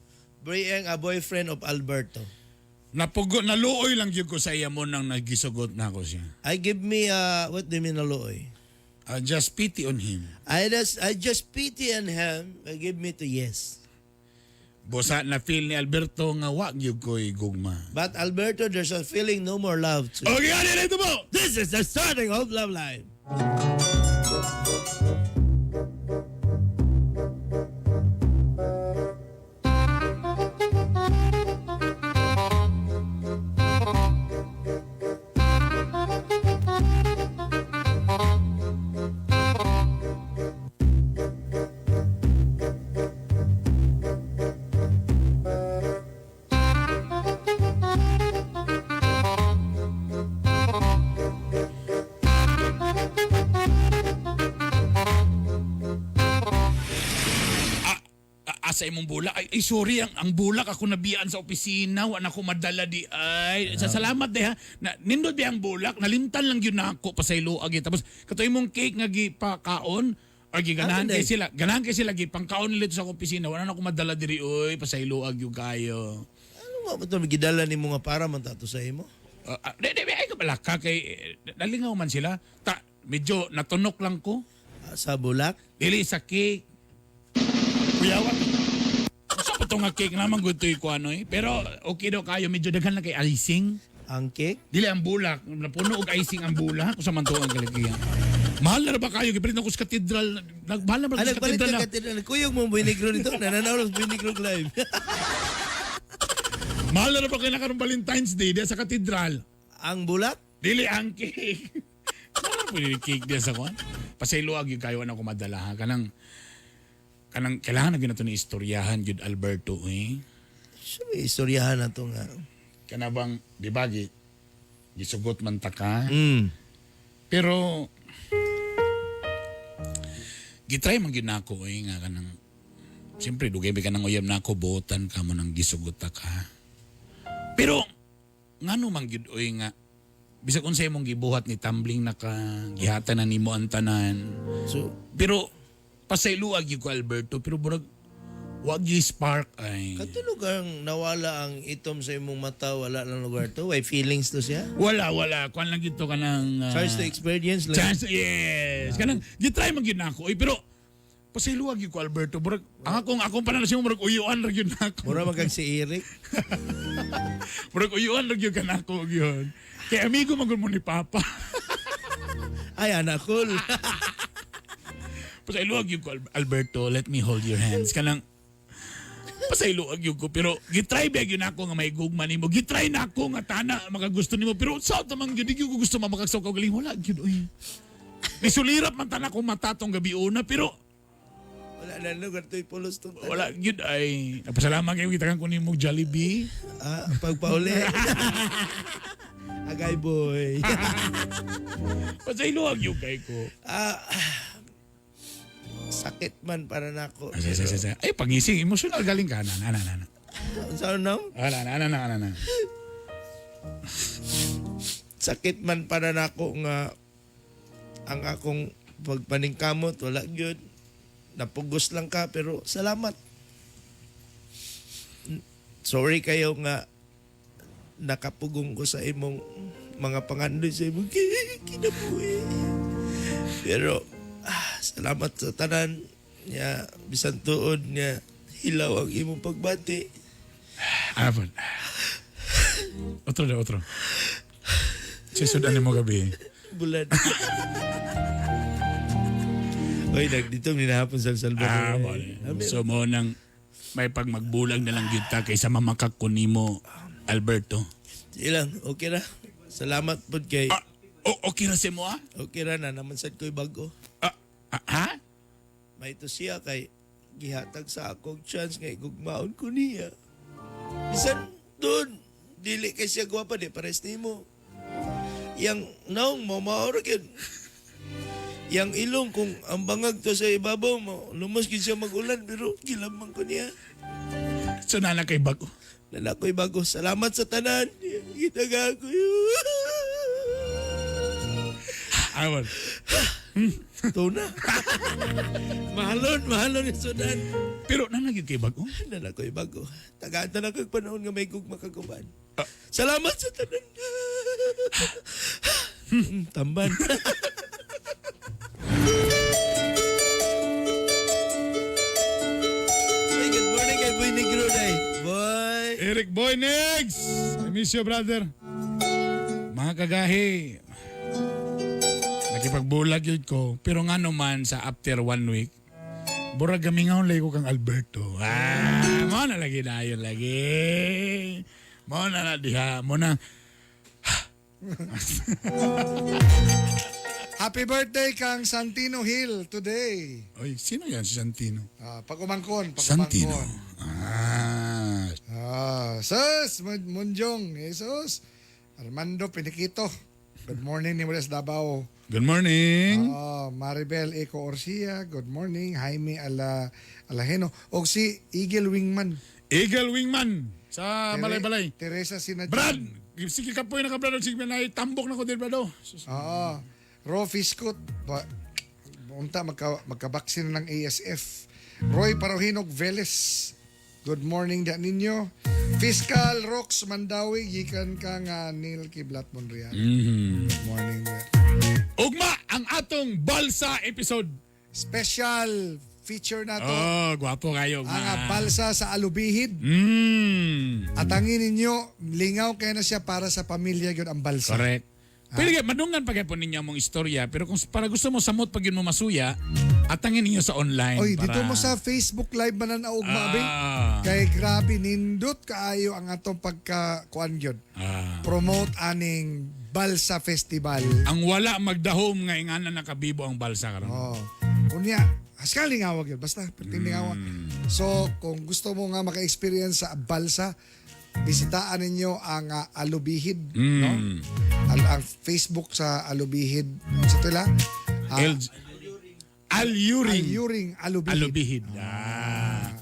being a boyfriend of Alberto. Napugo, naluoy lang gyud ko sa iya mo nang nagisugot na ako siya. I give me what do you mean naluoy? Just pity on him. I just pity on him. I give me to yes. Busa na feel ni Alberto nga wa gyud ko'y gugma. But Alberto, there's a feeling no more love. To Okay, ano na ito po? This is the starting of Love Live. Asa imong bulak? Ay, ay sorry, ang bulak ako nabiyaan sa opisina, wa na ko madala di ay. Sa salamat di ha. Na, nindot di ang bulak, nalimtan lang yun na ako pasaylo agi. Tapos kato imong cake nga gipakaon, or giganahan Ano, kay day? sila, ganahan kay sila gipangkaon nila sa akong opisina, wala na ako madala diri oy, pasaylo ag yung kayo. Ano mo ba ito? Gidala ni mo nga para man tato sa imo? Di, di, ay kabala ka kay nalingaw man sila. Ta, medyo natunok lang ko. Sa bulak? Dili sa cake. Kuyawa. Sa pa nga cake naman good to ko ano eh. Pero okay daw kayo, medyo daghan lang kay icing. Ang cake? Dili ang bulak, napuno og icing ang bulak usa man to ang kalikihan. Mahal na ba kayo gipalit na ko sa katedral. Nagmahal na ba Ah, ko sa nagpalit katedral ka na? katedral. Kuyog mo Buenigro nito. Nananaw lang sa Buenigro live. Mahal na ba kayo na karong Valentine's Day diya sa katedral? Ang bulak? Dili ang cake. Sarap po yung cake diya sa kuan. Pasayloag yung kayo na ako madala ha. Kanang kanang kailangan na gyud nato ni istoryahan gyud Alberto eh. Siyempre, istoryahan na to nga. Kana bang di ba gi gisugot man ta ka? Mm. Pero gitry man gyud nako eh nga kanang siyempre dugay ba ka nang uyab nako buotan ka mo nang gisugot ta ka. Pero ngano man gyud oy nga bisag unsay imong gibuhat ni tumbling na ka, gihatan na nimo ang tanan. So, pero pasayloag gyud ko Alberto pero murag wag gyud spark ay. Katulog ang nawala ang itom sa imong mata, wala lang lugar to. Way feelings to siya. Wala, wala. Kuan lang gyud to kanang Chance to experience lang. Chance, yes. Kanang gitry man gyud nako. Oy, pero pasayloag gyud ko Alberto. Murag ang akong akong pananaw sa imo, murag uyuan ra gyud nako. Mura man kag si Eric. Murag uyuan ra gyud kanako gyud. Kay amigo man gud mo ni Papa. Ay, anak cool. Pasayloag gyud ko Alberto, let me hold your hands. Kanang pasayloag gyud ko pero gitry ba gyud nako nga may gugma nimo. Gitry nako nga tana makagusto nimo pero sa ta man gyud di gyud ko gusto mamakagsaw ka galing wala gyud oy. Nisulirap man tana akong mata tong gabi una pero Wala na lugar to'y pulos tong tanan. Wala gyud ay. Napasalamat kayo kita kang kunin mo Jollibee. Ah, pagpauli. Agay boy. Pasaylo ang yung kay ko. Ah, sakit man para nako. Ay, ay, ay, ay. Ay, pangising. Emotional galing ka. Na, na, na, na. Unsa no? Ah, na, na, na, na, na. Sakit man para nako nga ang akong pagpaningkamot wala gyud. Napugos lang ka pero salamat. Sorry kayo nga nakapugong ko sa imong mga pangandoy sa imong kinabuhi. Pero salamat sa tanan nya bisan tuod nya hilaw ang imong pagbati. Apon. Otro na, otro. Sisudan mo gabi. Bulan. Oy, nagdito ni nahapon sa Salvador. Ah, bale. So mo nang may pagmagbulag na lang gyud ta kaysa mamakak ko nimo Alberto. Sige lang, okay ra. Salamat pod kay. Okay ra si mo ah? Okay ra na naman sad ko'y bago. Ha? May ito siya kay gihatag sa akong chance nga igugmaon ko niya. Bisan doon, dili kay siya gwapa di pares nimo. Yang naong mo maoro gyud. Yang ilong kung ang bangag to sa ibabaw mo, lumos gyud siya magulan pero gilamang ko niya. So nana kay bago. Nana ko'y bago. Salamat sa tanan. Gitaga ko. Awon. Tuna. Mahalon, mahalon yung sudan. Pero nana gyud kay bago. Nana ko'y bago. Tagaan na kag panahon nga may gugma kaguban. Salamat sa tanan. Tamban. Hey, good morning kay Boy Negro day. Boy. Eric Boy Negs. I miss you, brother. Mga kagahi, nakipagbulag yun ko. Pero nga naman sa after one week, burag gamingaw lagi ko kang Alberto. Ah, mo na lagi na yun lagi. Mo na na diha. Mo na. Happy birthday kang Santino Hill today. Oy, sino yan si Santino? Ah, pag-umangkon, pag-umangkon. Santino. Ah. Ah, sus, Munjong, Jesus. Armando Piniquito. Good morning ni Mules Davao. Good morning. Oh, Maribel Eco Orsia, good morning. Jaime Alajeno. O si Eagle Wingman. Eagle Wingman sa Balay-Balay. Teresa Sinadjan. Brad! Sige ka po yung nakabrad. Sige na tambok na ko din, Brad. Oh. Oo. Rofi Scott. Ba, unta magka-vaccine ng ASF. Roy Parohinog Velez. Good morning da ninyo. Fiscal Rox Mandawi, gikan ka nga Neil Kiblat Monreal. Mm-hmm. Good morning. Ugma ang atong Balsa episode. Special feature na to. Oh, gwapo kayo. Ang balsa sa Alubihid. Mm. At angin ninyo, lingaw kaya na siya para sa pamilya yun ang balsa. Correct. Pwede kayo, madungan pa kayo po ninyo mong istorya, pero kung para gusto mo samot pag yun mo masuya, atangin ninyo sa online. Oy, para... dito mo sa Facebook Live manan ugma Ah. Kay grabe nindot kaayo ang atong pagka kuan gyud. Ah. Promote aning Balsa Festival. Ang wala magdahom nga ingana nakabibo ang balsa karon. Oh. Unya, haskal lingawag yun. Basta, perting lingawag. So, kung gusto mo nga maka-experience sa balsa, bisitaan ninyo ang Alubihid, no? Ang Facebook sa Alubihid. Sa tila? Aluring. Aluring Alubihid. Alubihid. Ah.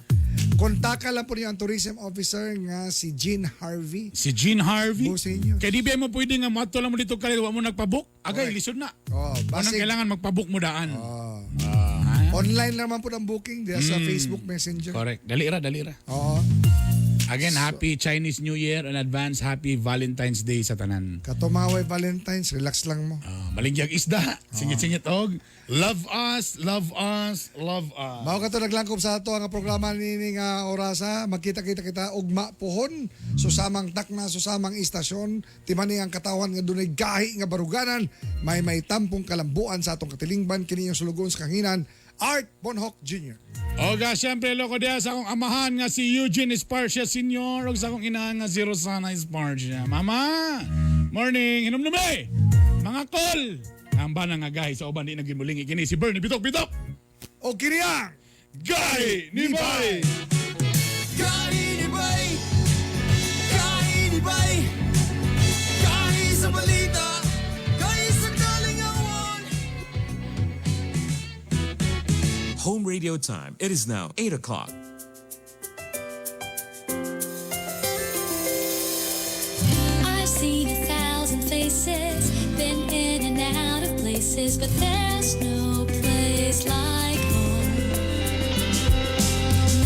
Kontaka lang po niyo ang tourism officer nga si Jean Harvey. Si Jean Harvey. Busin niyo. Kaya di ba mo pwede nga moadto lang mo dito kay wa mo nagpabook? Agay, lisod na. Oh, Unang basig. kailangan magpabook mo daan. Oh. Online naman po ang booking diya sa Facebook Messenger. Correct. Dali ra, dali ra. Oo. Again, happy Chinese New Year and advance happy Valentine's Day sa tanan. Katumaway Valentine's, relax lang mo. Malingyag isda, singit-singit og love us, love us, love us. Mao ka to naglangkob sa ato ang programa niini nga orasa, magkita-kita kita ugma pohon, susamang takna, susamang istasyon, timani ang katawan nga dunay gahi nga baruganan, may may tampong kalambuan sa atong katilingban kini yung sulugon sa kanginan, Art Bonhoc Jr. Oga, siyempre, loko diya sa akong amahan nga si Eugene Esparcia Sr. ug sa akong inahan nga si Rosana Esparcia. Mama, morning, hinumnume! Mga kol! Ang bana nga guys, sa uban di naging muling kini si Bernie Bitok Bitok! O kini ang Gahi ni Bay! Gahi ni Bay! Gahi ni Bay! Gahi sa balita! Gahi sa kalingawan! Home radio time. It is now 8 o'clock. I've seen a thousand faces, been in and out of places, but there's no place like home.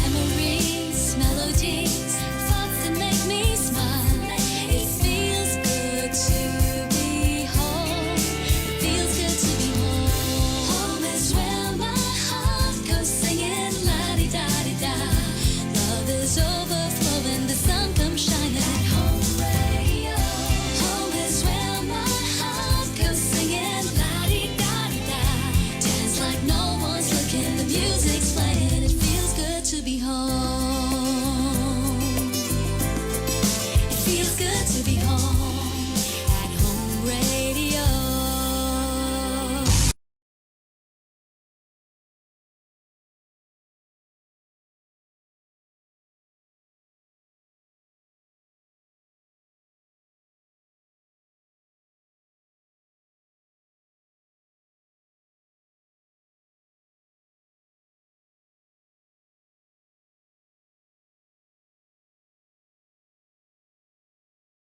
Memories, melodies, thoughts that make me smile. It feels good to be home. It feels good to be home. Home is where my heart goes singing la di da di da. Love is all.